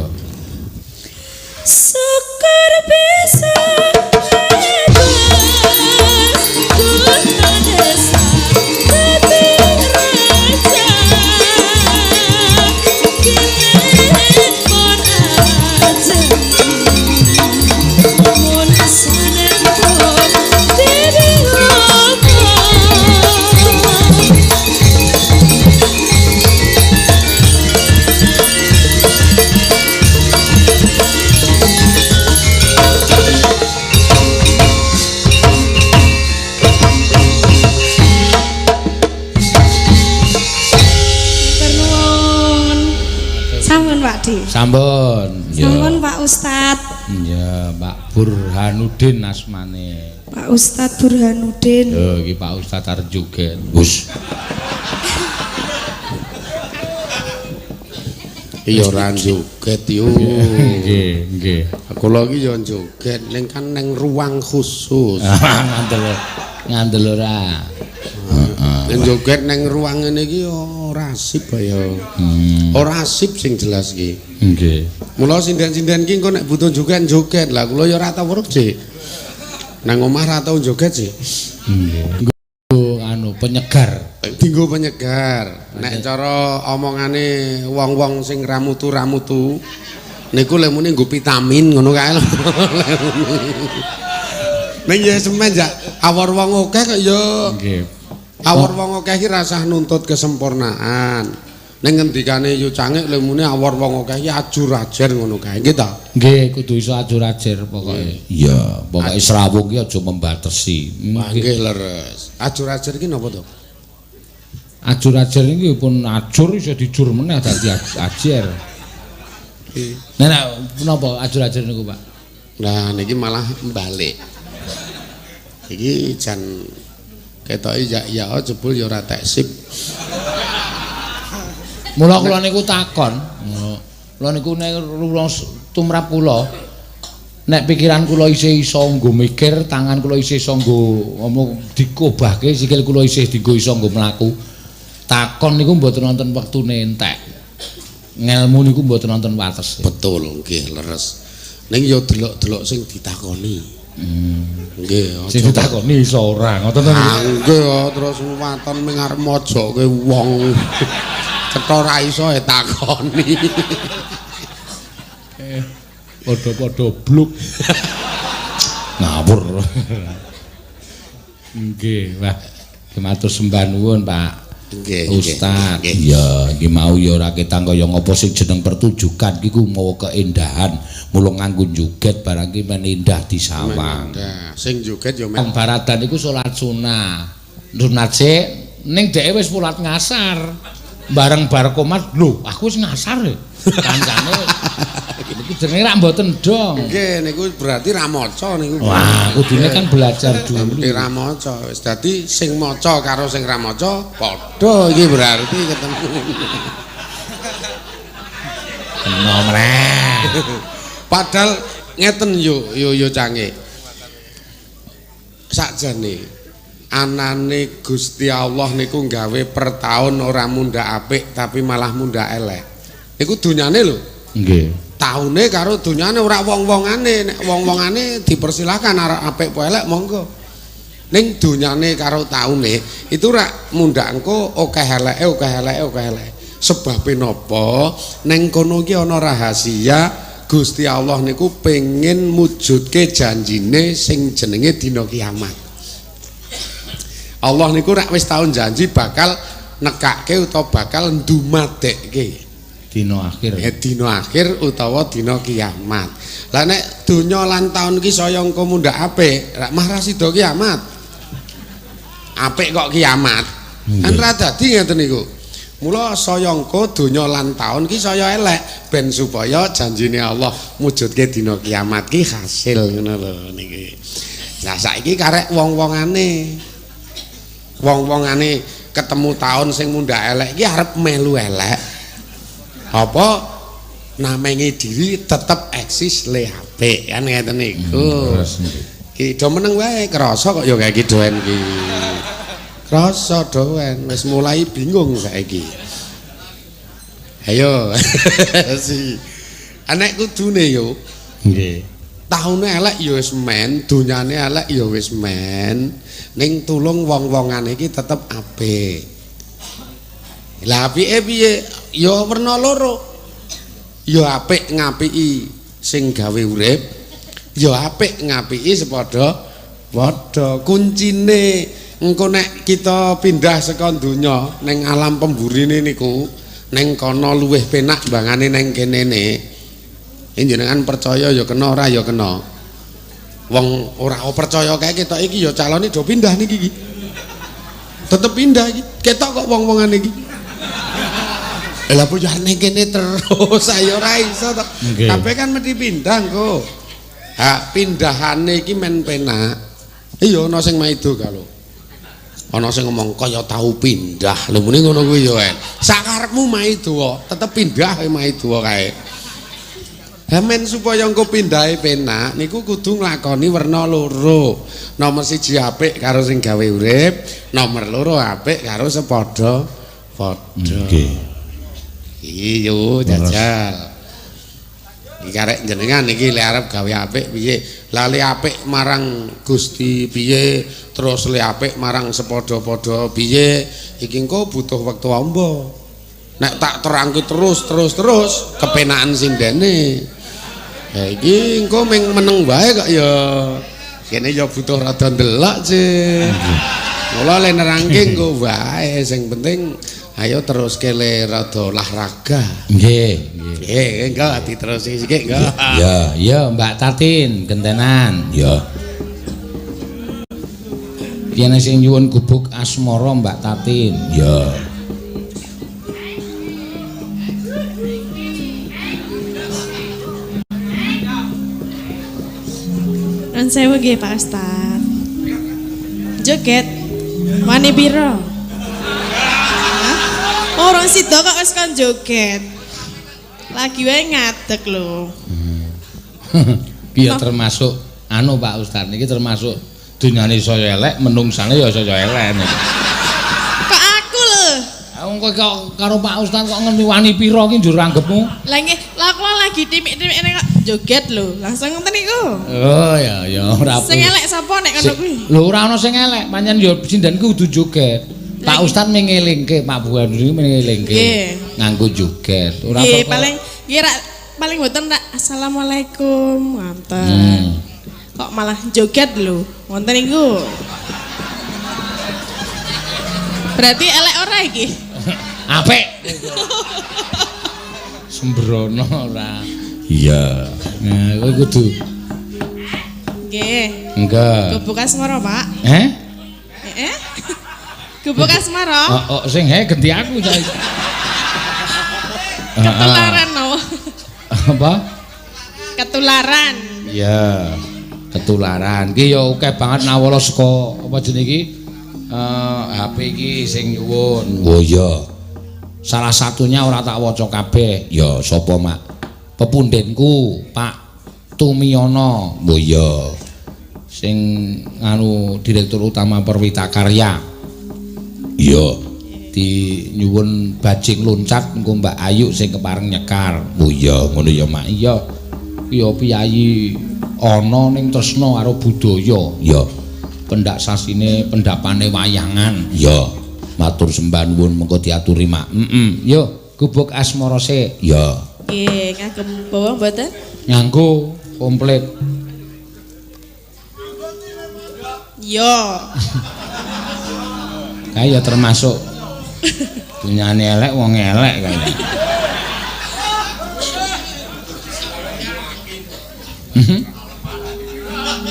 Syukur bisa bebas kota desa dadi raja kene pun aja mun sanento dadi lopo. Sampun Pak Di. Sampun. Sampun Pak Ustad. Iya, Pak Burhanuddin asmane. Pak Ustad Burhanuddin. Lho iki Pak Ustad arep joget. Gus. Iya ora joget yo. Nggih, nggih. Kula iki yo joget ning kan ning ruang khusus. Ngandel. Ngandel ora. Heeh. Joget ning ruang ngene iki ora sip ya. Ora sip sing jelas iki. Nggih. Mula sinden-sinden iki engko nek butuh joget-joget. Lah kula ya ora tau weruh sih. Nang omah ora tau joget sih. Nggih. Nggo anu penyegar. Dinggo penyegar. Nek cara omongane wong-wong sing ramutu-ramutu niku lemune nggo vitamin ngono kae lho. Ning ya semenjak awor wong akeh kok ya. Nggih. Awor wong akeh iki rasah nuntut kesempurnaan. Ning ngendikane Yu Cangik lemune awor wong akeh iki ajur-ajer ngono kae nggih ta? Nggih, kudu iso ajur-ajer pokoke. Iya, pokoke srawung ki aja membatesi. Nggih leres. Ajur-ajer iki napa to? Ajur-ajer iki pun ajur iso dijur meneh dadi ajer. Nah, nek napa ajur-ajer niku, Pak? Nah, niki malah balik. Iki jan ketoke ya ya jebul ya ora tek sip. Mula kula niku takon, kula niku nek tumrap kula nek pikiran kula isih iso nggo mikir, tangan kula isih iso nggo ngomong dikobahke, sikil kula isih dienggo iso nggo mlaku. Takon niku mboten wonten wektune entek. Ngelmu niku mboten wonten watese. Betul, nggih leres. Ning ya delok-delok sing ditakoni. Nggih, sing ditakoni iso ora, ngoten to. Nggih, terus waton ming arep mojoke wong. Cetha ora iso takoni. Padha-padha bluk. Ngawur. Nggih, wah. Matur sembah nuwun, Pak. Nggih, Ustaz. Iya, iki mau ya ora ketang kaya ngapa sing jeneng pertunjukan iki ku mawa keindahan. Mula nganggo joget barang ki men indah disawang. Sing joget ya men. Baradan iku salat sunah. Sunat sik ning dheke wis salat ngasar. Bareng bar komat, lho aku wis ngasar e. Kancane niku jenenge rak mboten dong. Nggih, niku berarti ra maca niku. Wah, kudune kan belajar dulu. Berarti ra maca. Wis dadi sing maca karo sing ra maca padha iki berarti ketemu. Kena meneh. Padahal ngeten yo yo yo cange. Sakjane anane Gusti Allah niku gawe per taun ora mundhak apik tapi malah mundhak elek. Niku dunyane lho. Nggih. Taune karo dunyane ora wong-wongane, nek wong-wongane dipersilakan arep apik apa elek monggo. Ning dunyane karo taune itu rak mundhak engko akeh eleke, akeh eleke, akeh eleke. Sebabe napa? Ning kono iki ana rahasia Gusti Allah niku pengin mujudke janjine sing jenenge dina kiamat. Allah niku rak wis taun janji bakal nekake utawa bakal ndumadekke dina akhir. Ya dina akhir utawa dina kiamat. Lah nek donya lan taun iki saya engko mundhak apik, rak mah ra sida kiamat. Apik kok kiamat. Kan ra dadi ngeten niku. Mula saya engko donya lan taun ki saya elek ben supaya janjine Allah mujudke dina kiamat ki hasil ngono lho niki. Lah saiki karek wong-wongane. Wong-wongane ketemu taun sing mundhak elek iki arep melu elek. Apa namengi diri tetep eksis le apik kan ngeten niku. Ki do meneng wae krasa kok ya kaya iki doen ki. Krasa doen wis mulai bingung saiki. Ayo. Si. Anek kudune yo. Nggih. Taune elek ya wis men, donyane elek ya wis men. Ning tulung wong-wongane iki tetep apik. Lah apike piye? Ya werna loro. Ya apik ngapiki sing gawe urip, ya apik ngapiki sepadha padha. Kuncine engko nek kita pindah saka donya ning alam pemburine niku, ning kono luwih penak mbangane ning kenene. Jenengan percaya ya kena, ora ya kena. Wong ora percaya kae ketok iki ya calone do pindah niki iki. Tetep pindah iki. Ketok kok wong-wongane iki. Lah bojone kene terus ayo ora iso to. Kabeh kan mesti pindah engko. Ha pindahane iki men penak. Iya ana sing maido kalo. Ana sing ngomong kaya tau pindah. Lho muni ngono kuwi ya. Sakarepmu maido tetep pindah maido kae. Men supaya engko pindahe penak niku kudu nglakoni werna loro. Nomor siji apik karo sing gawe urip, nomor loro apik karo sepadha padha. Nggih. Iya jajal. Iki karek jenengan iki le arep gawe apik piye? Lah le apik marang Gusti piye? Terus le apik marang sepadha-padha piye? Iki engko butuh wektu amba. Nek tak terangke terus kepenakan sindene. Ya iki engko ming meneng wae kok ya. Kene ya butuh rada ndelok sih. Mula le nerangke engko wae sing penting ayo terus kele rada olahraga. Nggih, nggih. Nggih, engko diterusi sithik engko. Ya, ya Mbak Tatin gentenan. Ya. Yen sing nyuwun gubuk asmara Mbak Tatin. Ya. Nuwun sewu nggih Pak Ustaz. Joget wani piro? Orang sida kok wis kon joget. Lagi wae ngadeg lho. Ki ya termasuk anu Pak Ustaz niki termasuk dunyane saya elek, menungsane ya saya elek niki. Kok aku lho. Wong kowe kok karo Pak Ustaz kok ngerti wani pira ki njur anggepmu? Lah nggih, lah kula lagi timik-timik kok joget lho. Langsung ngoten niku. Oh ya ya ora. Sing elek sapa nek ngono kuwi? Lho ora ana sing elek, pancen ya sinden ku kudu joget. Pak Ustaz mengelingke, Pak Buandri mengelingke nganggo joget. Ora nggih, paling nggih rak paling mboten rak assalamualaikum ngoten. Kok malah joget lho, ngoten niku. Berarti elek ora iki? Apik. Sembrono ora. Iya. Nah, kowe kudu. Nggih. Enggak. Gubuk asmara, Pak. Heh? Heeh. Gubuk asmara. Oh, oh sing he ganti aku saiki. Ketularan no. Apa? Ketularan. Iya. Ketularan. Ki ya akeh banget nawala saka apa jenenge iki? HP iki sing nyuwun. Oh iya. Salah satunya ora tak waca kabeh. Ya sapa, Mak? Pepundenku, Pak Tumiyono. Oh iya. Sing anu direktur utama Perwita Karya. Iya. Di nyuwun bajing loncat engko Mbak Ayu sing kepareng nyekar. Oh iya, ngono ya, Mak. Iya. Ya piyayi ana ning tresna karo budaya. Iya. Pendak sasine pendapane wayangan. Iya. Matur sembah nuwun mengko diaturi, Mak. Heeh. Yo, gubuk asmara sik. Iya. Nggih, ngagem bawa mboten? Nganggo komplit. Iya. Kaya termasuk dunyane elek wong elek kaya.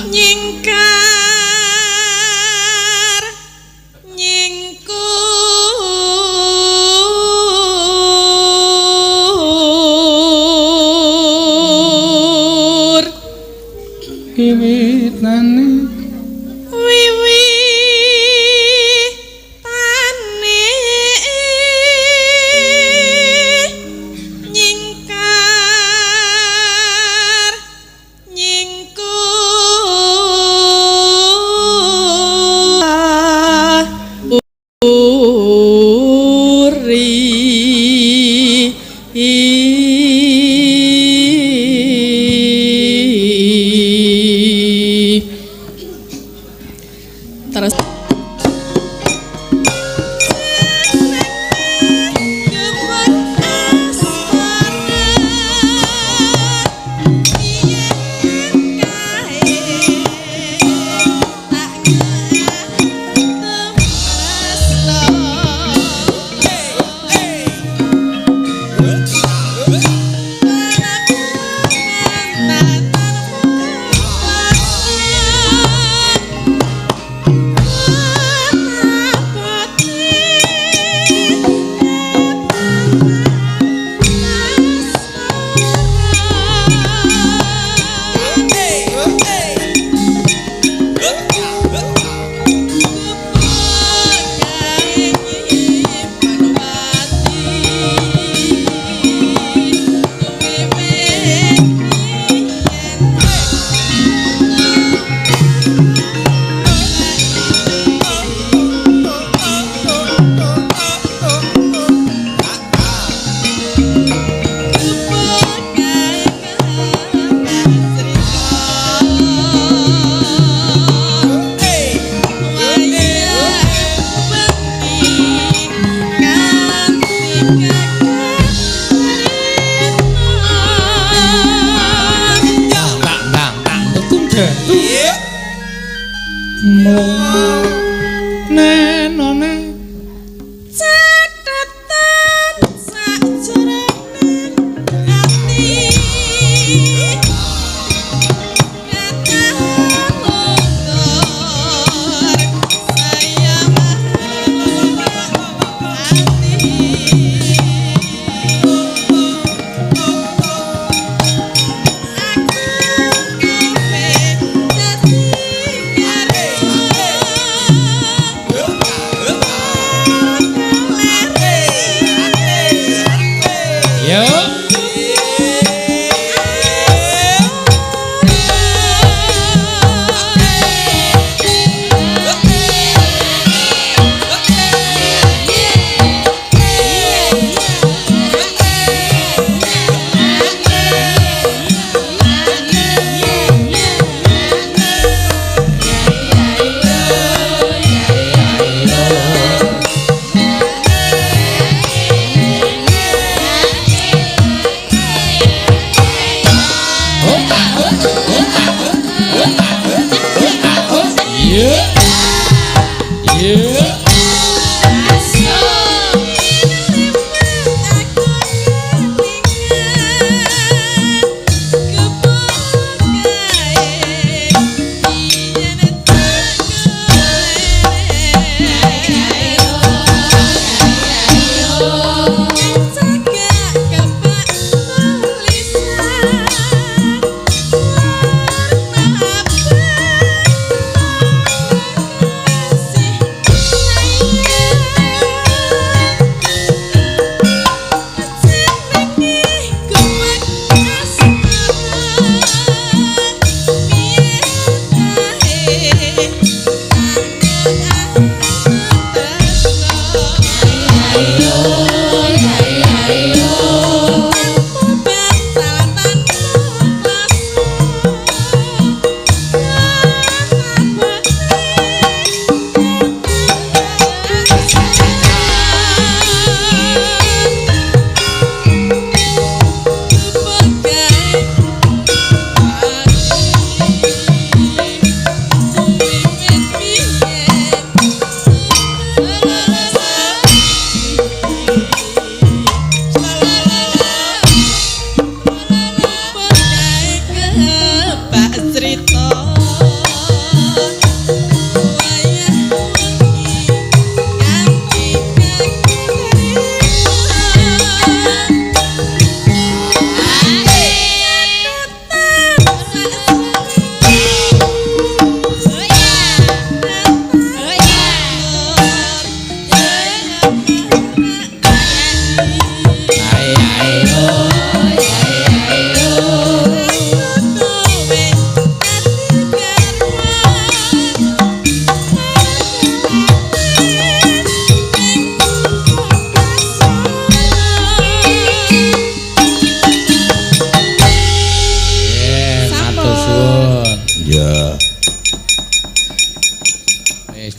Nyingkar nyingkur wiwitane wiwitane Terus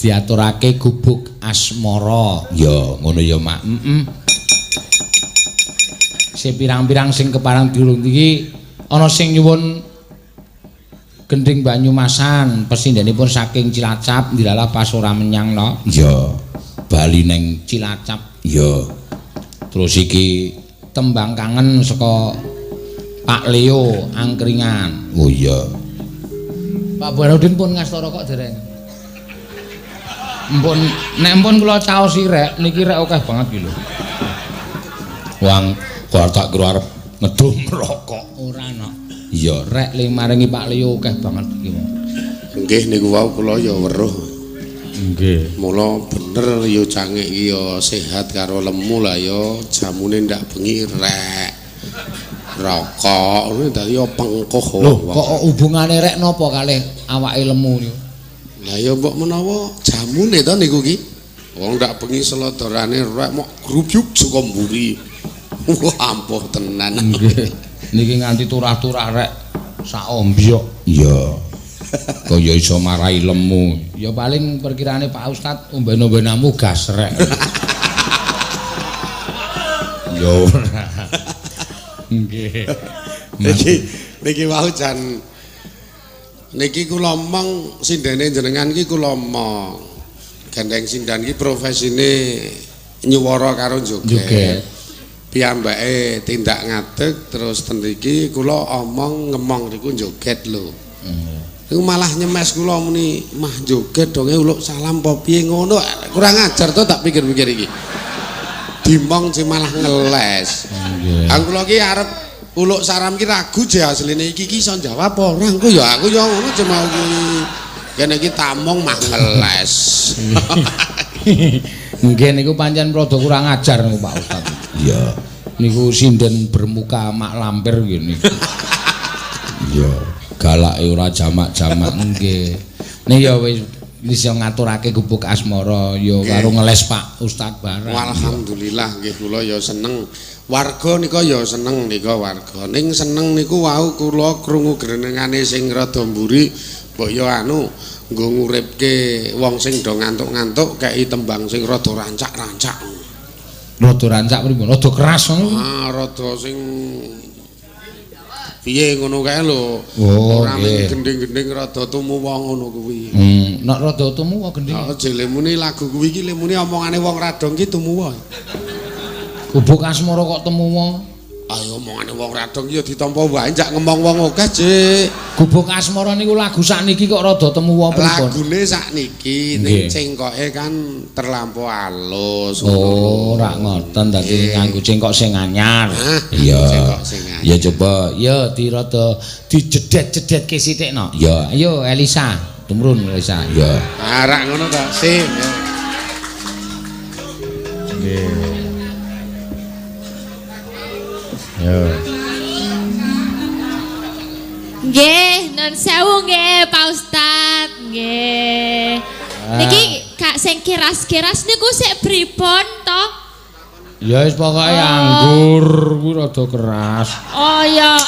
diaturake gubuk asmara. Ya, ngono ya, Mak. Heeh. Sing pirang-pirang sing keparang diulung iki ana sing nyuwun gending Banyumasan, pesindenipun saking Cilacap, ndilalah pas ora menyang no. Ya, bali neng Cilacap. Ya. Terus iki tembang kangen saka Pak Leo Angkringan. Oh iya. Pak Burhanuddin pun ngasta rokok dereng. Mpun, nek mpun kula caosi rek, niki rek akeh banget iki lho. Wong kok tak kira arep ngedum rokok ora ana. Iya, rek ling maringi Pak Leo akeh banget iki. Nggih niku wau kula ya weruh. Nggih. Mula bener ya cangik iki ya sehat karo lemu lah ya jamune ndak bengi rek. Rokok ngono dadi ya pengkuh. Lho, kok hubungane rek napa kalih awake lemu niku? Lah ya mbok menawa jamune to niku ki. Wong ndak bengi selodorane rek mok grubyuk saka mburi. Wah, ampuh tenan. Nggih. Niki nganti turah-turah rek sak ombyok. Iya. Kaya iso marai lemu. Ya paling perkirane Pak Ustad omben-ombenamu gas rek. Ya ora. Nggih. Niki wau jan niki kula omong sindene jenengan iki kula omong. Gandeng sindan iki profesine nyuwara karo joget. Piyambake tindak ngadeg terus ten mriki kula omong ngemong niku joget lho. Niku malah nyemes kula muni mah joget donge uluk salam apa piye ngono. Kurang ajar to tak pikir-pikir iki. Dimong sing malah ngeles. Aku kula ki arep uluk salam ki ragu je asline iki ki iso jawab apa ora engko ya aku ya ngono je mau kuwi. Kene iki tamong mah ngeles. Nggih niku pancen rada kurang ajar niku Pak Ustaz. Iya. Niku sinden bermuka mak lampir nggih niku. Iya, galake ora jamak-jamak nggih. Nih ya wis iso ngaturake gubuk asmara ya karo ngeles Pak Ustaz bareng. Alhamdulillah nggih kula ya seneng. Warga nika ya seneng nika warga. Ning seneng niku wau kula krungu grenengane sing rada mburi mbok ya anu nggo nguripke wong sing do ngantuk-ngantuk kei tembang sing rada rancak-rancak. Rada rancak pripun? Rada keras ngono. Ah, rada sing piye ngono kae lho. Oh, ora mung gending-gending rada tumuwa ngono kuwi. Nek rada tumuwa gending. Heeh, jelemune lagu kuwi iki lemune omongane wong radong ki tumuwa. Gubuk asmara kok tumuwa? Ayo omongane wong radong ya ditampa wae njak ngemong wong akeh, Dik. Gubuk asmara niku lagu sakniki kok rada tumuwa pripun? Lagune sakniki ning cengkoke kan terlampau alus. Oh, ora ngoten dadi nganggo cengkok sing anyar. Iya. Cengkok sing anyar. Ya coba, ya dirada dijedet-jedetke sithik no. Ya, ayo Elisa, tumrun Elisa. Ya. Arak ngono ta, sip. Nggih. Ya. Nggih, nun sewu nggih Pak Ustad. Nggih. Niki kak sing keras-keras niku sik pripun to? Ya wis pokoke anggur kuwi rada keras. Oh ya,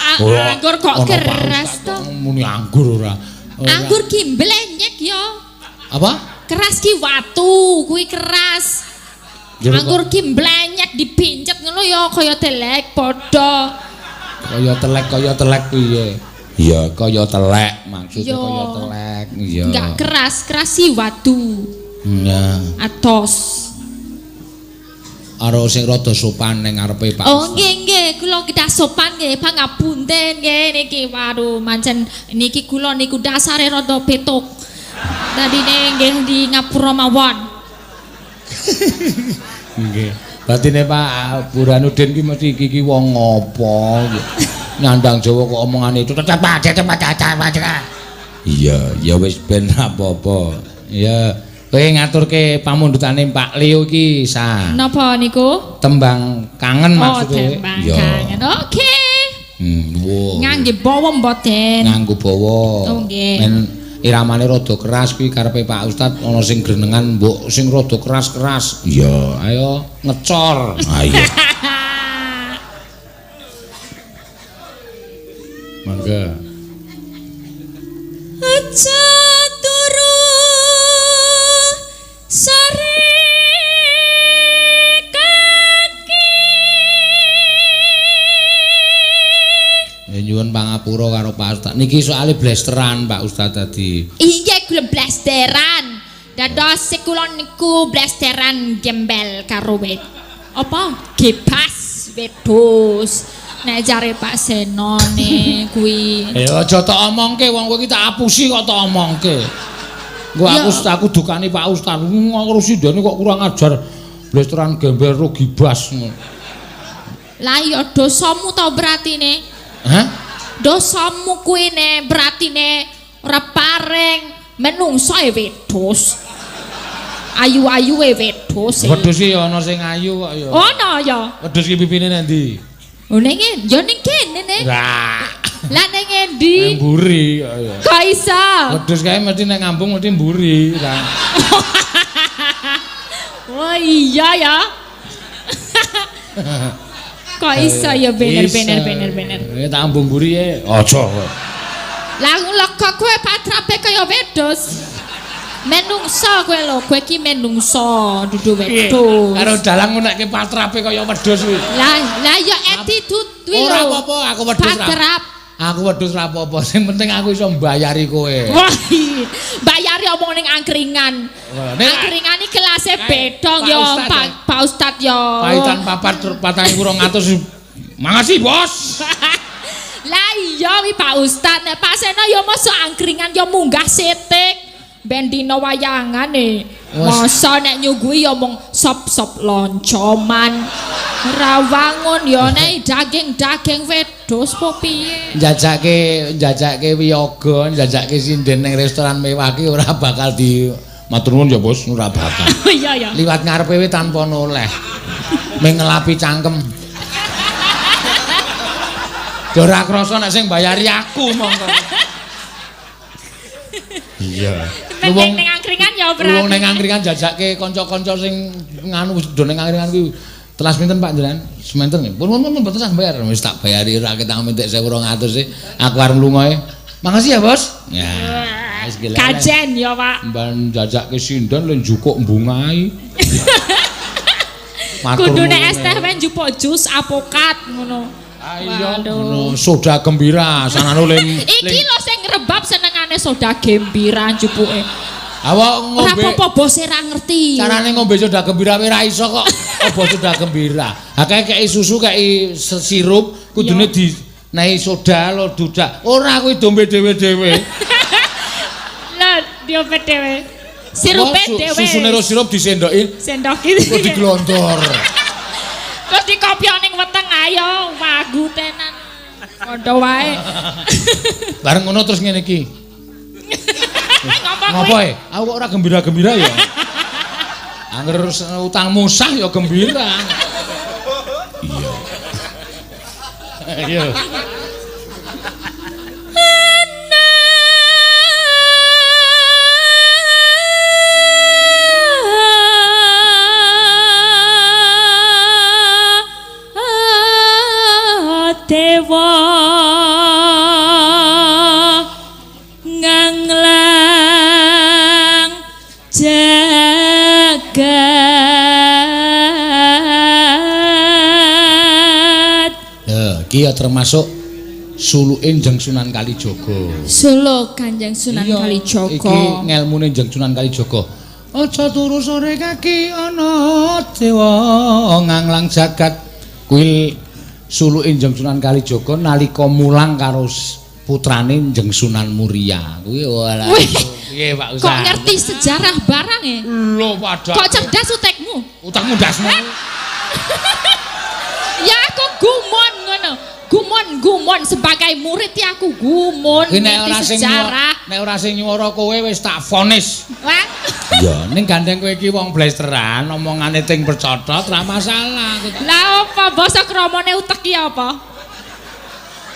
anggur kok keras to? Muni anggur ora. Anggur ki mblenyek ya. Apa? Keras ki watu, kuwi keras. Anggur ki mblenyek dipincet ngono ya kaya telek padha. Kaya telek piye? Iya, kaya telek maksudnya kaya telek. Iya. Enggak keras, keras si watu. Nah. Atos. Karo sing rada sopan ning ngarepe Pak. Oh nggih nggih, kula kedah sopan nggih, pangapunten nggih niki. Waduh, mancen niki kula niku dasare rada petuk. Dadine nggih di ngapura mawon. Nggih. Batine Pak Burhanuddin ki mesti iki ki wong ngopo nyandang Jawa kok omongane itu tetep. Iya, ya wis ben apa-apa. Ya, kowe ngaturke pamundhutane Pak Leo iki sa. Napa niku? Tembang kangen maksudnya. Oh, tembang kangen. Oke. Ngangge bawa mboten? Nganggo bawa. Oh nggih. Men iramane rada keras kuwi karepe Pak Ustad ana sing grenengan mbok sing rada keras-keras. Iya, ayo ngecor. Ayo. Mangga. Aja turu Nyuwun pangapura karo Pak Ustaz. Niki soalé blesteran Pak Ustaz tadi. Inggih kula blesteran. Dados kula niku blesteran gembel karo wit. Apa? Gebas wedhus. Nek jare Pak Seno ne kuwi. Ya aja tok omongke wong kowe iki tak apusi kok tok omongke. Engko aku dukani Pak Ustaz. Ngurus sindene kok kurang ajar. Blesteran gembel ro gibas. Lah ya dosamu to beratine. Hah? Dosamu kuwi ne beratine ora paring menungso e wedhus. Ayu-ayu e wedhus. Wedhus ki ya ana sing ayu kok ya. Ana ya. Wedhus ki pipine nang ndi? Oh ning ya ning kene ne. Lah. Lah ning endi? Nang mburi kok ya. Kok iso? Wedhus kae mesti nek ngambung mesti mburi. Oh iya ya. Kok iso ya bener bener bener bener. Tak ambung mburi e. Aja kowe. Lah lega kowe patrape kaya wedhus. Menungso kowe lho, kowe iki menungso dudu wedhus. Karo dalang ngunekke patrape kaya wedhus kuwi. Lah lah ya attitude kuwi lho. Ora apa-apa aku wedhus. Patrap. Aku wedhus ra apa-apa, sing penting aku iso mbayari kowe. Wah, bayari omong ning angkringan. Angkringan iki kelase beda ya, Pak Ustad ya. Paitan 4 4.200. Makasih, Bos. Lah iya wi Pak Ustad, nek Pak Seno ya mosok angkringan ya munggah setik. Ben dina wayangane. Masa nek nyuguhi ya mung sop-sop loncoman. Ora wangun ya nek daging-daging wedhus po piye. Njajake wiyaga, njajake sinden ning restoran mewah ki ora bakal di matur nuwun ya Bos, ora bakal. Iya ya. Liwat ngarepe we tanpa noleh. Ming ngelapi cangkem. Ora krasa nek sing bayari aku mongko. Iya. Wong ning angkringan ya berarti. Wong ning angkringan jajake kanca-kanca sing nganu do ning angkringan kuwi. Telas pinten Pak jenengan? Sementen nggih. Pun pun mboten sah bayar. Wis tak bayari ora ketang mintik 1.200 e. Aku arep mlunga e. Makasih ya, Bos. Ya, wis gila. Kajen ya, Pak. Mban jajake sinden le njukuk mbungai. Kudune es teh wae njupuk jus apokat ngono. Ayo ngono soda gembira sanane le. Iki lho sing ngrebab senengane soda gembira njupuke. Awak ngombe. Ora apa-apa bose ra ngerti. Carane ngombe soda gembira wae ra iso kok. Apa soda gembira? Ha kei susu kei sirup kudune di nei soda lo dudak. Ora kuwi dombe dhewe-dhewe. Lah diombe dhewe. Sirupe dhewe. Susune ro sirup disendoki. Sendoki. Kok diglondor. Terus dikopyo ning weteng ayo wagu tenan. Padha wae. Bareng ngono terus ngene iki. Ngopo Ngopo e? Aku kok ora gembira-gembira ya. Angger utangmu sah ya gembira. Iya. Iya. Dewa nganglang jagat. Ya, iki ya termasuk suluke Kanjeng Sunan Kalijaga. Suluk Kanjeng Sunan Kalijaga. Iki ngelmune Kanjeng Sunan Kalijaga. Aja turu sore kaki ana dewa nganglang jagat. Kuwi suluke Kanjeng Sunan Kalijaga nalika mulang karo putrane Kanjeng Sunan Muria. Kuwi ora. Piye Pak Ustaz? Kok ngerti sejarah barang e? Lho padha. Kok cerdas utekmu? Utekmu ndasmu. Ya aku gumun ngono. Gumun-gumun sebagai murid ya aku gumun ngerti sejarah. Nek ora sing nyuwara kowe wis tak vonis. Wah. Ya ning gandeng kowe iki wong blesteran omongane ting percotot ra masalah. Lah apa basa kramane utek ki apa?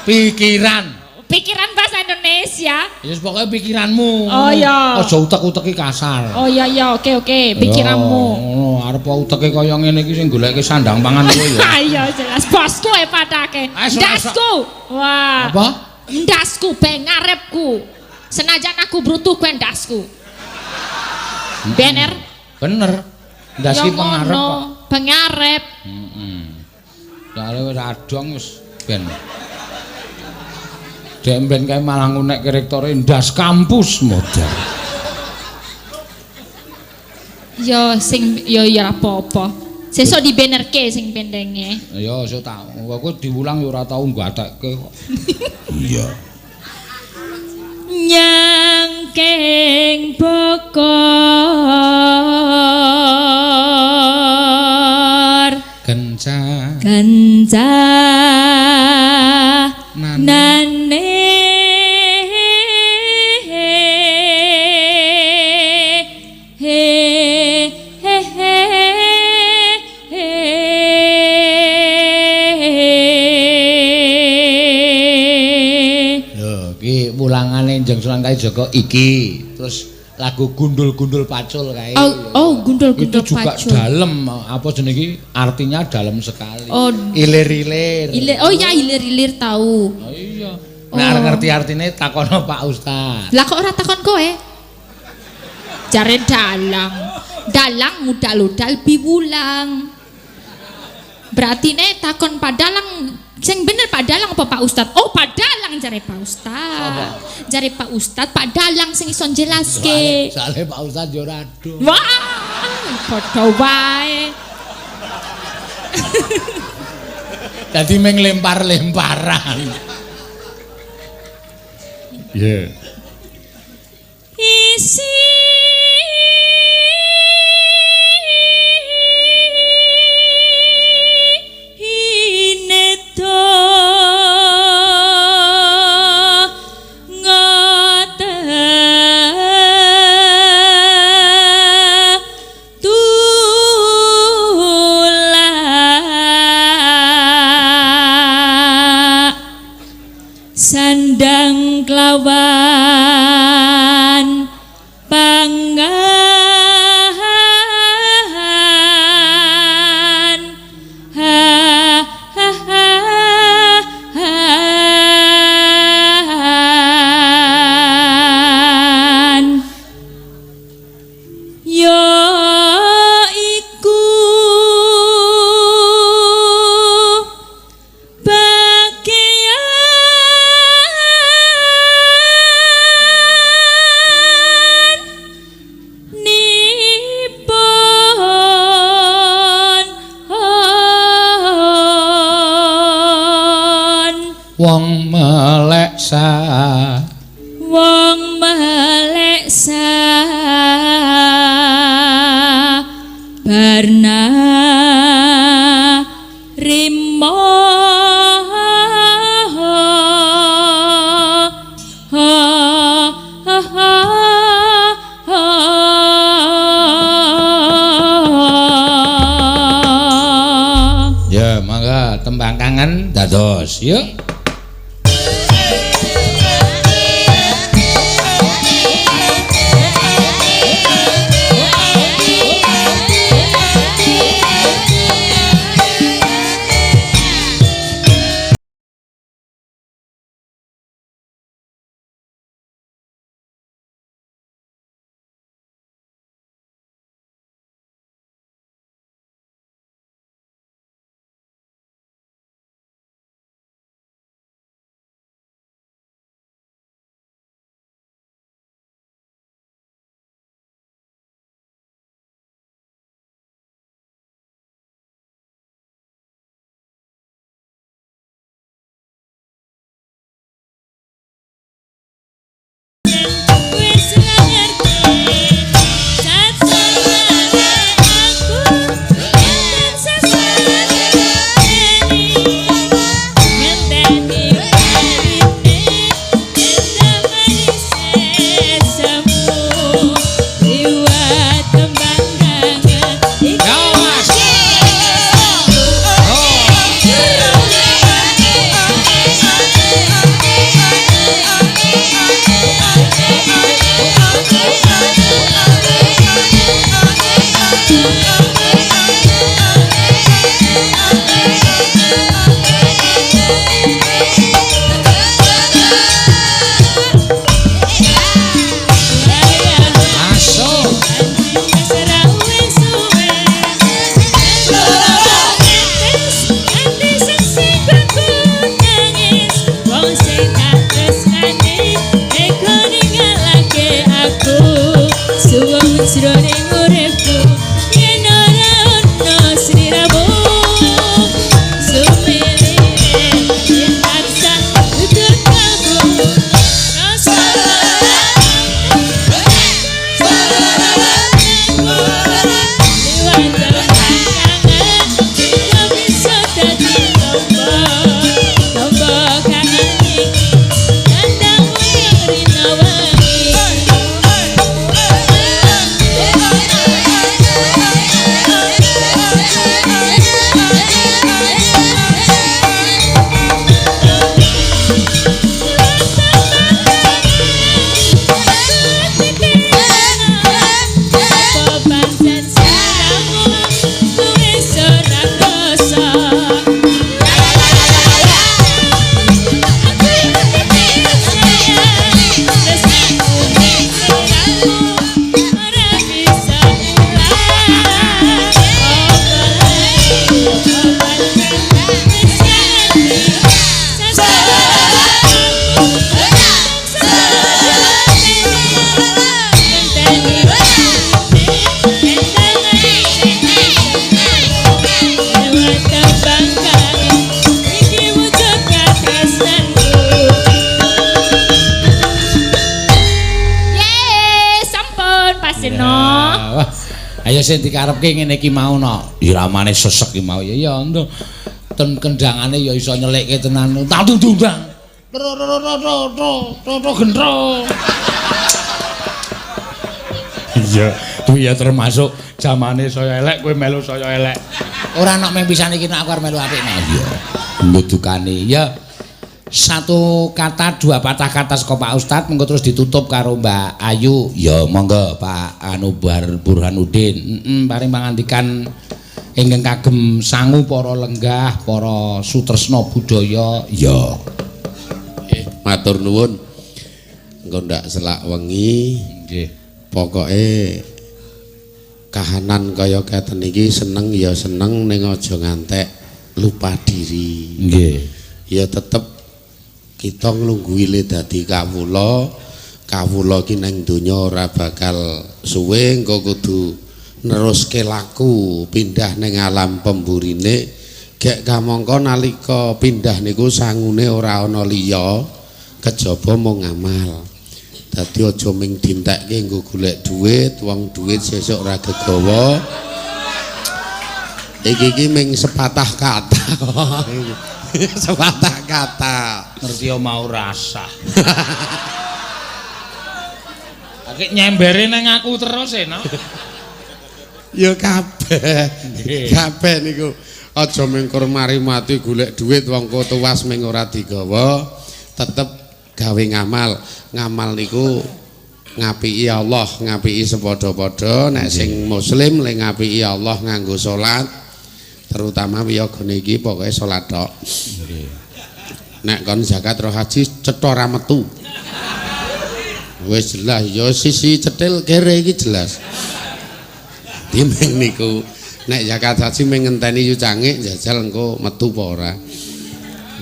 Pikiran. Pikiran bahasa Indonesia. Ya wis pokoke pikiranmu. Oh iya. Aja utek-uteki kasar. Oh iya iya, oke oke, pikiranmu. Ngono, arep uteke kaya ngene iki sing goleke sandang pangan kowe ya. Iya jelas, bosku e padake. Ndasku. Wah. Apa? Ndasku ben ngarepku. Senajan aku brutu kowe ndasku. Bener? Bener. Ndas ki pengarep kok. Pengarep. Heeh. Soale wis adong wis ben. Dek mben kae malah ngunekke rektore ndas kampus modal. Ya sing ya ya apa-apa. Sesuk dibenerke sing pendenge. Ya iso tak. Aku diwulang ya ora tau nggatekke kok. Iya. Nyangking Bogor Kenca kenca Nane. nane he he he he. Lho, iki wulangane Njeng Sunan Kalijaga iki. Terus lagu gundul-gundul pacul kae. Oh, oh, gundul-gundul Itu juga pacul. Dalem, apa jenenge iki? Artinya dalem sekali. Oh. Ilir-ilir. Ilir, oh ya ilir-ilir tahu. Oh iya. Nek arep ngerti artine takono Pak Ustaz. Lah kok ora takon kowe? Jare dalang. Dalang mudal-udal biwulang. Berarti nek takon Pak Dalang sing bener Pak Dalang apa Pak Ustad? Oh, Pak Dalang jare Pak Ustad. Jare Pak Ustad, Pak Dalang sing iso jelaske. Soale Pak Ustaz yo ora aduh. Wah, padha wae. Dadi mung lempar-lemparan. Iya. Isi ineto ngote tulak sandang kelawan pangan ha ha ha han. Ya iku bagian nipun hon. Wong melek sa Wong melek sa barna rimo Ya, mangga tembang kangen dados. Yuk. Wis ngerti sasarane aku yen sasarane ngenteni parine yen semu liwat tembang kangen iki. Ya, Mas. Masuk. jroning uripku yen ora ono sliramu. Sumelire yen tansah tutur kalbu rasa Ayo sing dikarepke ngene iki mau no. Iramane sesek iki mau ya ya ndo. Ten kendangane ya iso nyelikke tenan. Tang dung-dung. Tro tro tro tro tro tro gendro. Iya, kuwi ya termasuk jamane saya elek kowe melu saya elek. Ora ana mung pisan iki nek aku arep melu apik nek. Iya. Ngedukane ya. Satu kata dua patah kata saka Pak Ustad mengko terus ditutup karo Mbak Ayu. Ya monggo Pak Anu Burhanuddin. Paring pangandikan ingkang kagem sangu para lenggah, para sutresna budaya. Ya. Matur nuwun. Engko ndak selak wengi. Nggih. Pokoke kahanan kaya keten iki seneng ya seneng ning aja ngantek lupa diri. Nggih. Ya tetep kita nglungguhi le dadi kawula, kawula ki nang donya ora bakal suwe, engko kudu neruske laku pindah ning alam pemburine. Gek kamangka nalika pindah niku sangune ora ana liya kejaba mung ngamal. Dadi aja ming dintekke nggo golek dhuwit, wong dhuwit sesuk ora gegawa. Iki iki ming sepatah kata. Sepatah kata. Ngerti mau rasa. Akeh nyembere nang aku terus e, no. Ya kabeh. Kabeh niku aja mengkur mari mati golek dhuwit wong tuwas ming ora digawa, tetep gawe ngamal. Ngamal niku ngapiki Allah, ngapiki sepadha-padha. Nek sing muslim le ngapiki Allah nganggo salat. Terutama wiyogane iki pokoke salat tok. Nek kon zakat roh haji cetha ora metu. Wis jelas ya sisi cetil kere iki jelas. Dimeng niku nek zakat haji mung ngenteni yu cangik jajal engko metu apa ora.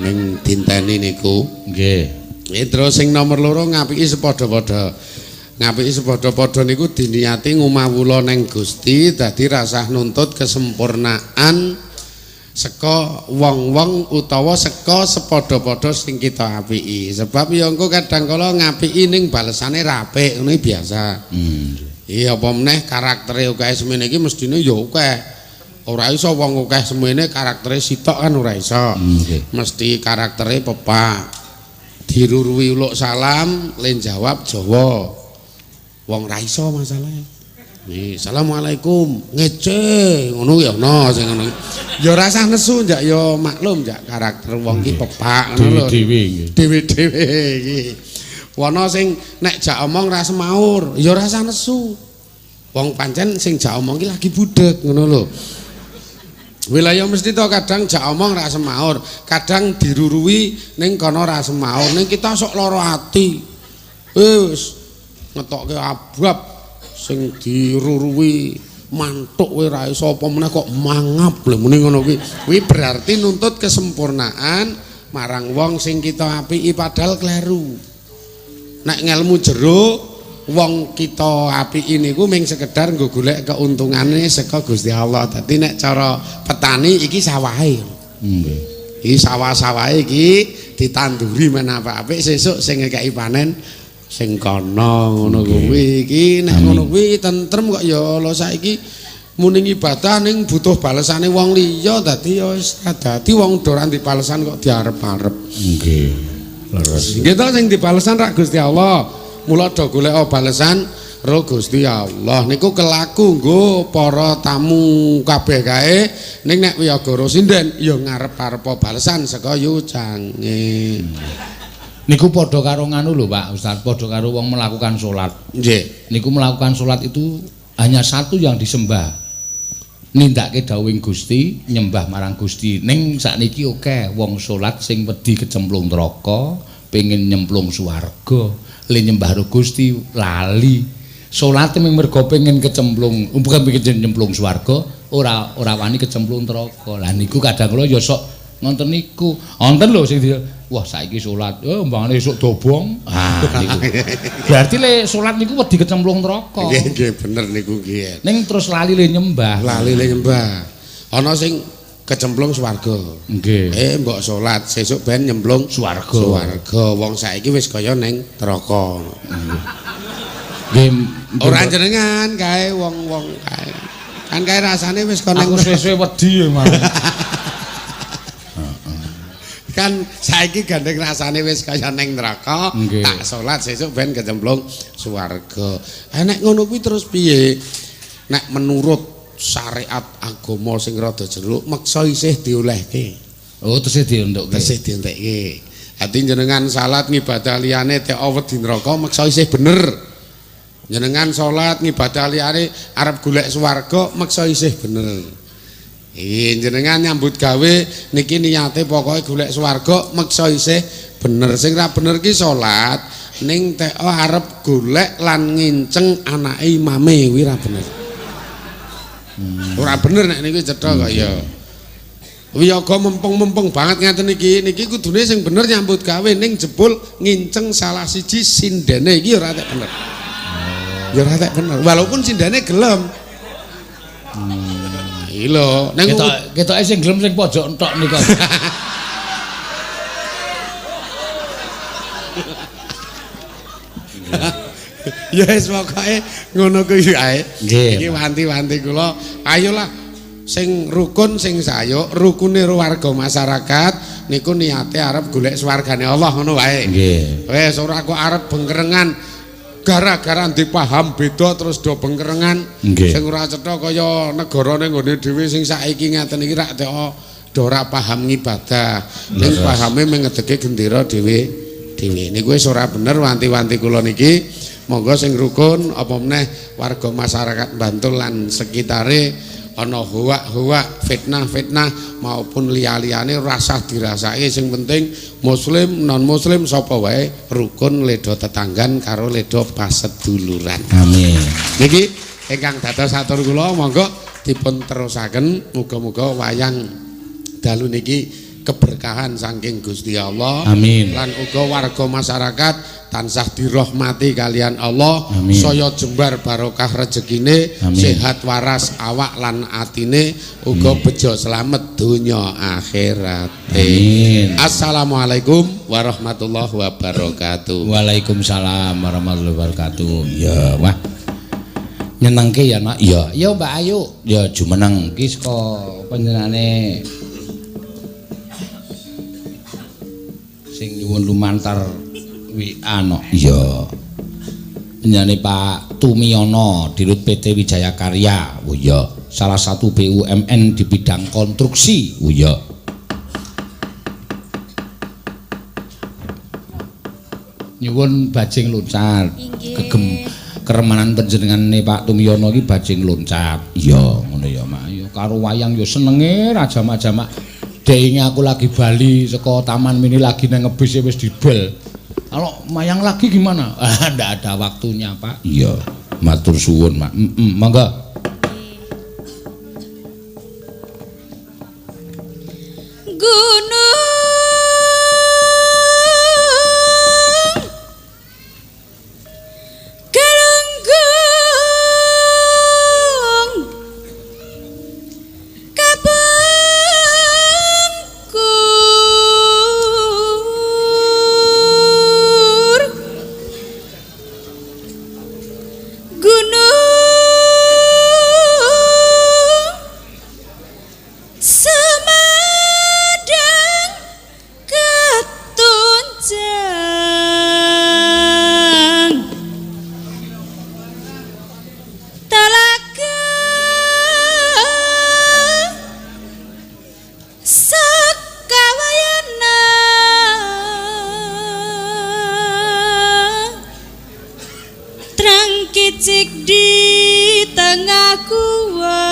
Ming dinteni niku. Nggih. Terus sing nomor loro ngapiki sepadha-padha. Ngapiki sepadha-padha niku diniati ngumawula neng Gusti dadi rasah nuntut kesempurnaan saka wong-wong utawa saka sepadha-padha sing kita apiki. Sebab ya engko kadang kala ngapiki ning balesane ra apik ngono biasa. Iya apa meneh karaktere akeh semene iki mestine ya akeh. Ora iso wong akeh semene karaktere sitok kan ora iso. Mesti karaktere pepak. Diruruhi uluk salam, len jawab Jawa. Wong ra iso masalahe. Nih, assalamualaikum, ngece, ngono ya ana sing ngono. Ya ora usah nesu njak ya maklum njak karakter wong ki pepak ngono lho. Dhewe-dhewe nggih. Dhewe-dhewe iki. Wana sing nek jak omong ra semaur, ya ora usah nesu. Wong pancen sing jak omong ki lagi budheg ngono lho. Wilayah mesti to kadang jak omong ra semaur, kadang diruruwi ning kono ra semaur, ning kita sok lara ati. Wis ngetokke abab sing diruruwi mantuk kowe ra iso apa meneh kok mangap lho muni ngono kuwi. Kuwi berarti nuntut kesempurnaan marang wong sing kita apiki padahal kleru. Nek ngelmu jero wong kita apiki niku mung sekedar nggo golek keuntungane saka Gusti Allah. Dadi nek cara petani iki sawahe. Nggih. Iki sawah-sawahe iki ditanduri men apik-apik sesuk sing ngekeki panen sing kono ngono kuwi. Iki nek ngono kuwi tentrem kok ya lho saiki muni ibadah ning butuh balesane wong liya dadi ya wis dadi wong do ora dibalesan kok diarep-arep. Nggih. Leres. Nggih to sing dibalesan rak Gusti Allah. Mula do golek balesan ro Gusti Allah. Niku kelaku nggo para tamu kabeh kae ning nek wiyaga ro sinden ya ngarep-arep balesan saka yucange. Niku padha karo nganu lho Pak Ustaz, padha karo wong melakukan salat. Nggih. Niku melakukan salat itu hanya satu yang disembah. Nindakake dawuhing Gusti, nyembah marang Gusti. Ning sakniki akeh wong salat sing wedi kecemplung neraka, pengin nyemplung swarga. Le nyembah karo Gusti lali. Salate mung mergo pengin kecemplung, bukan pengin nyemplung swarga, ora wani kecemplung neraka. Lah niku kadang kula ya sok ngonten niku. Wonten lho sing wah saiki salat, mbangane esuk dobong. Ah niku. Berarti le salat niku wedi kecemplung neraka. Nggih, nggih bener niku nggih. Ning terus lali le nyembah. Lali le nyembah. Ana sing kecemplung swarga. Nggih. Mbok salat sesuk ben nyemplung swarga. Swarga. Wong saiki wis kaya ning neraka. Nggih. Ora jenengan kae wong-wong kae. Kan kae rasane wis kaya ning aku suwe-suwe wedi ya malah. Kan saiki gandeng rasane wis kaya ning neraka, tak salat sesuk ben kecemplung swarga. Nek ngono kuwi terus piye? Nek menurut syariat agama sing rada jero meksa isih diolehke. Oh, tesih dientukke. Tesih dientekke. Dadi jenengan salat ngibadah liyane teko wedi neraka meksa isih bener. Jenengan salat ngibadah liyane arep golek swarga meksa isih bener. Jenengan nyambut gawe niki niate pokoke golek swarga meksa isih bener. Sing ra bener ki salat ning teko arep golek lan nginceng anake imame kuwi ra bener. Ora bener nek niki cetha kok ya. Wiyaga mempeng-mempeng banget ngaten iki. Niki kudune sing bener nyambut gawe ning jebul nginceng salah siji sindene iki ora tek bener. Ya ora tek bener. Walaupun sindene gelem. Iki lho, ning ketoke sing gelem sing pojok entok nika. Ya wis pokoke ngono kuwi ae. Iki wanti-wanti kula, ayolah sing rukun sing sayuk, rukune warga masyarakat niku niate arep golek swargane Allah ngono wae. Nggih. Wis ora kok arep bengkerengan gara-gara dipaham beda terus do bengkerengan. Sing ora cetha kaya negarane nggone dhewe sing saiki ngaten iki rak teko do ora paham ngibadah. Ning pahame mengedeke gendera dhewe-dhewe. Niku wis ora bener wanti-wanti kula niki. Monggo sing rukun apa meneh warga masyarakat Bantul lan sekitare ana hoak-hoak, fitnah-fitnah maupun liya-liyane rasah dirasake, sing penting muslim non muslim sapa wae rukun ledo tetanggan karo ledo paseduluran. Amin. Niki ingkang dados atur kula monggo dipun terusaken, muga-muga wayang dalu niki keberkahan saking Gusti Allah. Amin. Lan uga warga masyarakat tansah dirahmati kalian Allah. Amin. Saya jembar barokah rezekine, sehat waras awak lan atine, uga bejo slamet donya akhirat. Amin. Assalamualaikum warahmatullahi wabarakatuh. Waalaikumsalam warahmatullahi wabarakatuh. Ya wah. Nyenengke ya nak. Ya, ya Mbak Ayu. Ya jumeneng iki saka panjenengane sing nyuwun lumantar WA no. Iya. Panjenengane Pak Tumiyono, Dirut PT Wijaya Karya. Oh iya, salah satu BUMN di bidang konstruksi. Oh iya. Nyuwun bajing loncat. Kegem keremanan panjenengane Pak Tumiyono iki bajing loncat. Iya, ngono ya, Mak. Ya karo wayang ya senenge ra jamak-jamak. Deinge aku lagi bali saka taman mini lagi nang ngebis wis dibel. Kalau mayang lagi gimana? Ah, ndak ada waktunya, Pak. Iya, matur suwun, Mak. Monggo. Gunung Picik di tengah gua.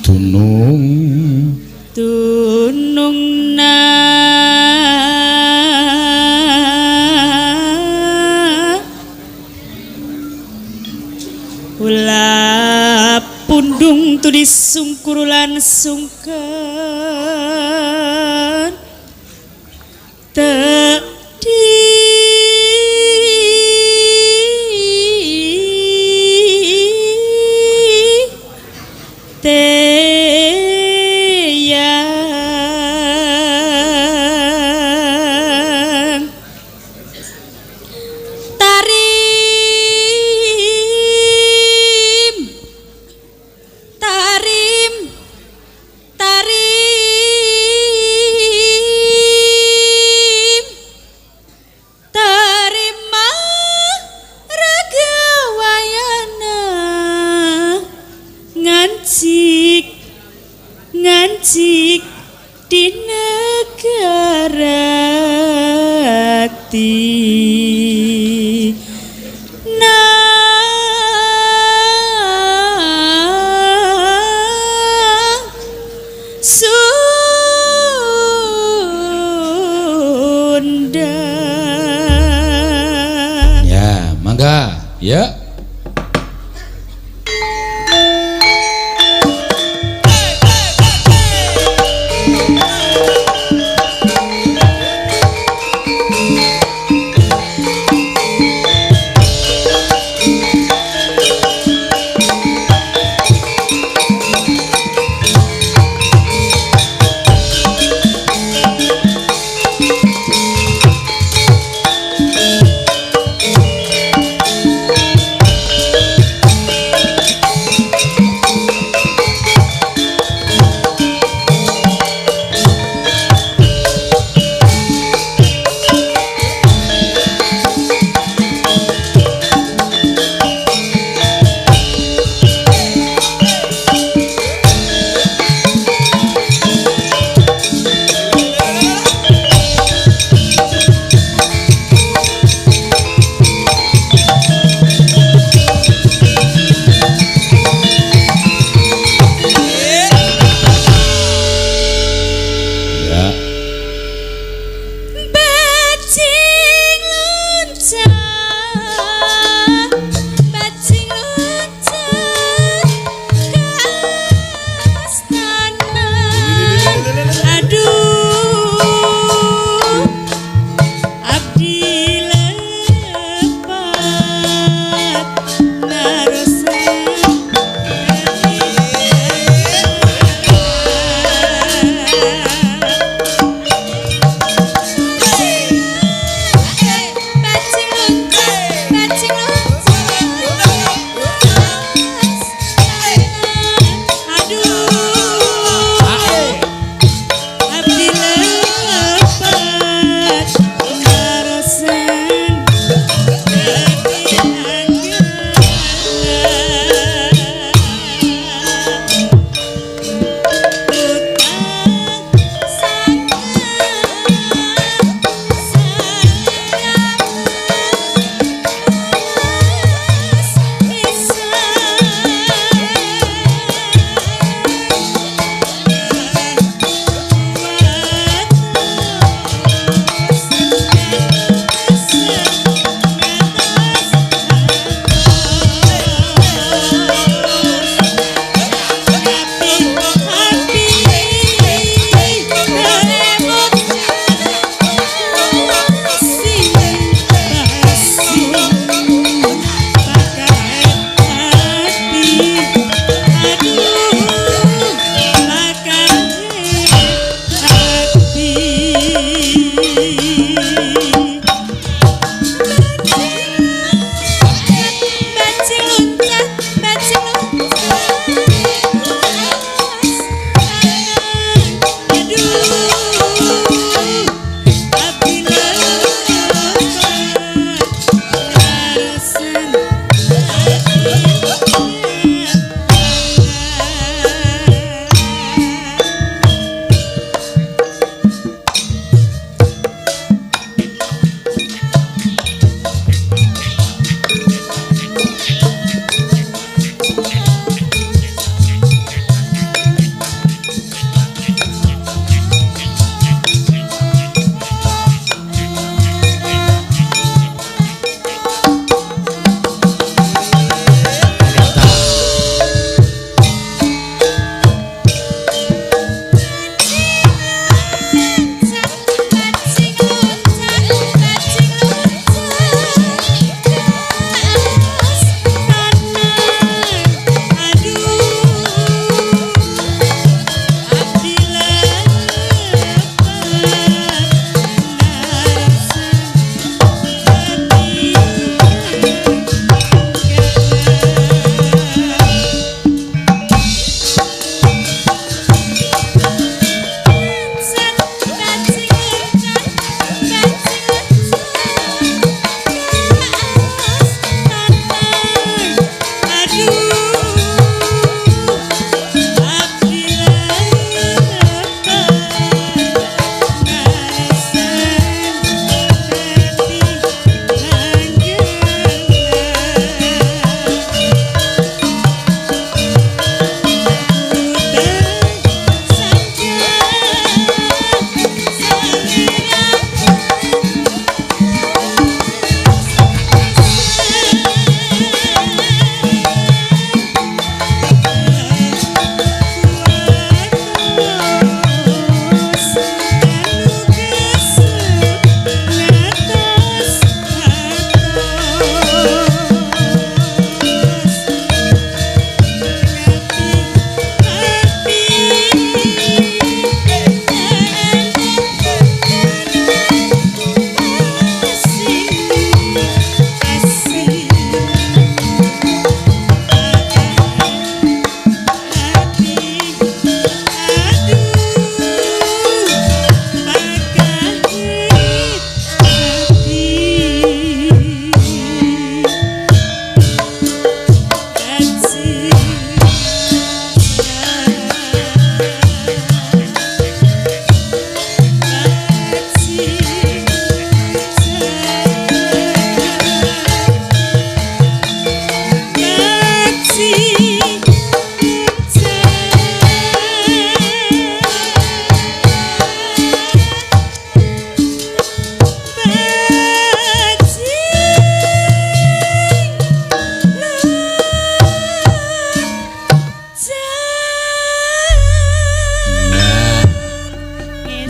Dunung Dunung na Ula pundung tulis sungkurulan sungkan Tedi Teyang Tarim Tarim Tarim Tarima Raga Wayana Ngancik Ngancik di negara ti na Sunda. Ya, mangga. Ya.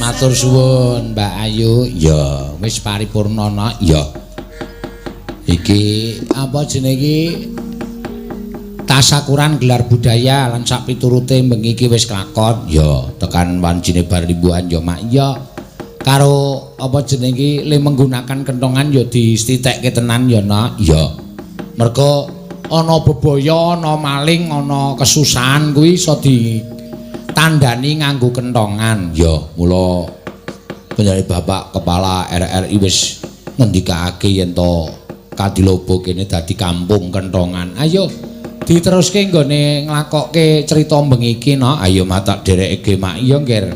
Matur suwun Mbak Ayu. Ya, wis paripurna no. Ya. Iki apa jenenge iki? Tasakuran gelar budaya lan sak piturute bengi iki wis kelakon. Ya, tekan wancine bar limbuhan ya, Mak. Ya. Karo apa jenenge iki le menggunakan kentongan ya distitekke tenan ya, Nak. Ya. Mergo ana bebaya, ana maling, ana kesusahan kuwi iso ditandani nganggo kentongan. Ya, mula penjare Bapak Kepala RRI wis ngendikake yen to Kadilobo kene dadi kampung kentongan. Ayo diteruske nggone nglakokke crita bengi iki, no. Ayo matak dherekake, Mak. Iya, Ngger.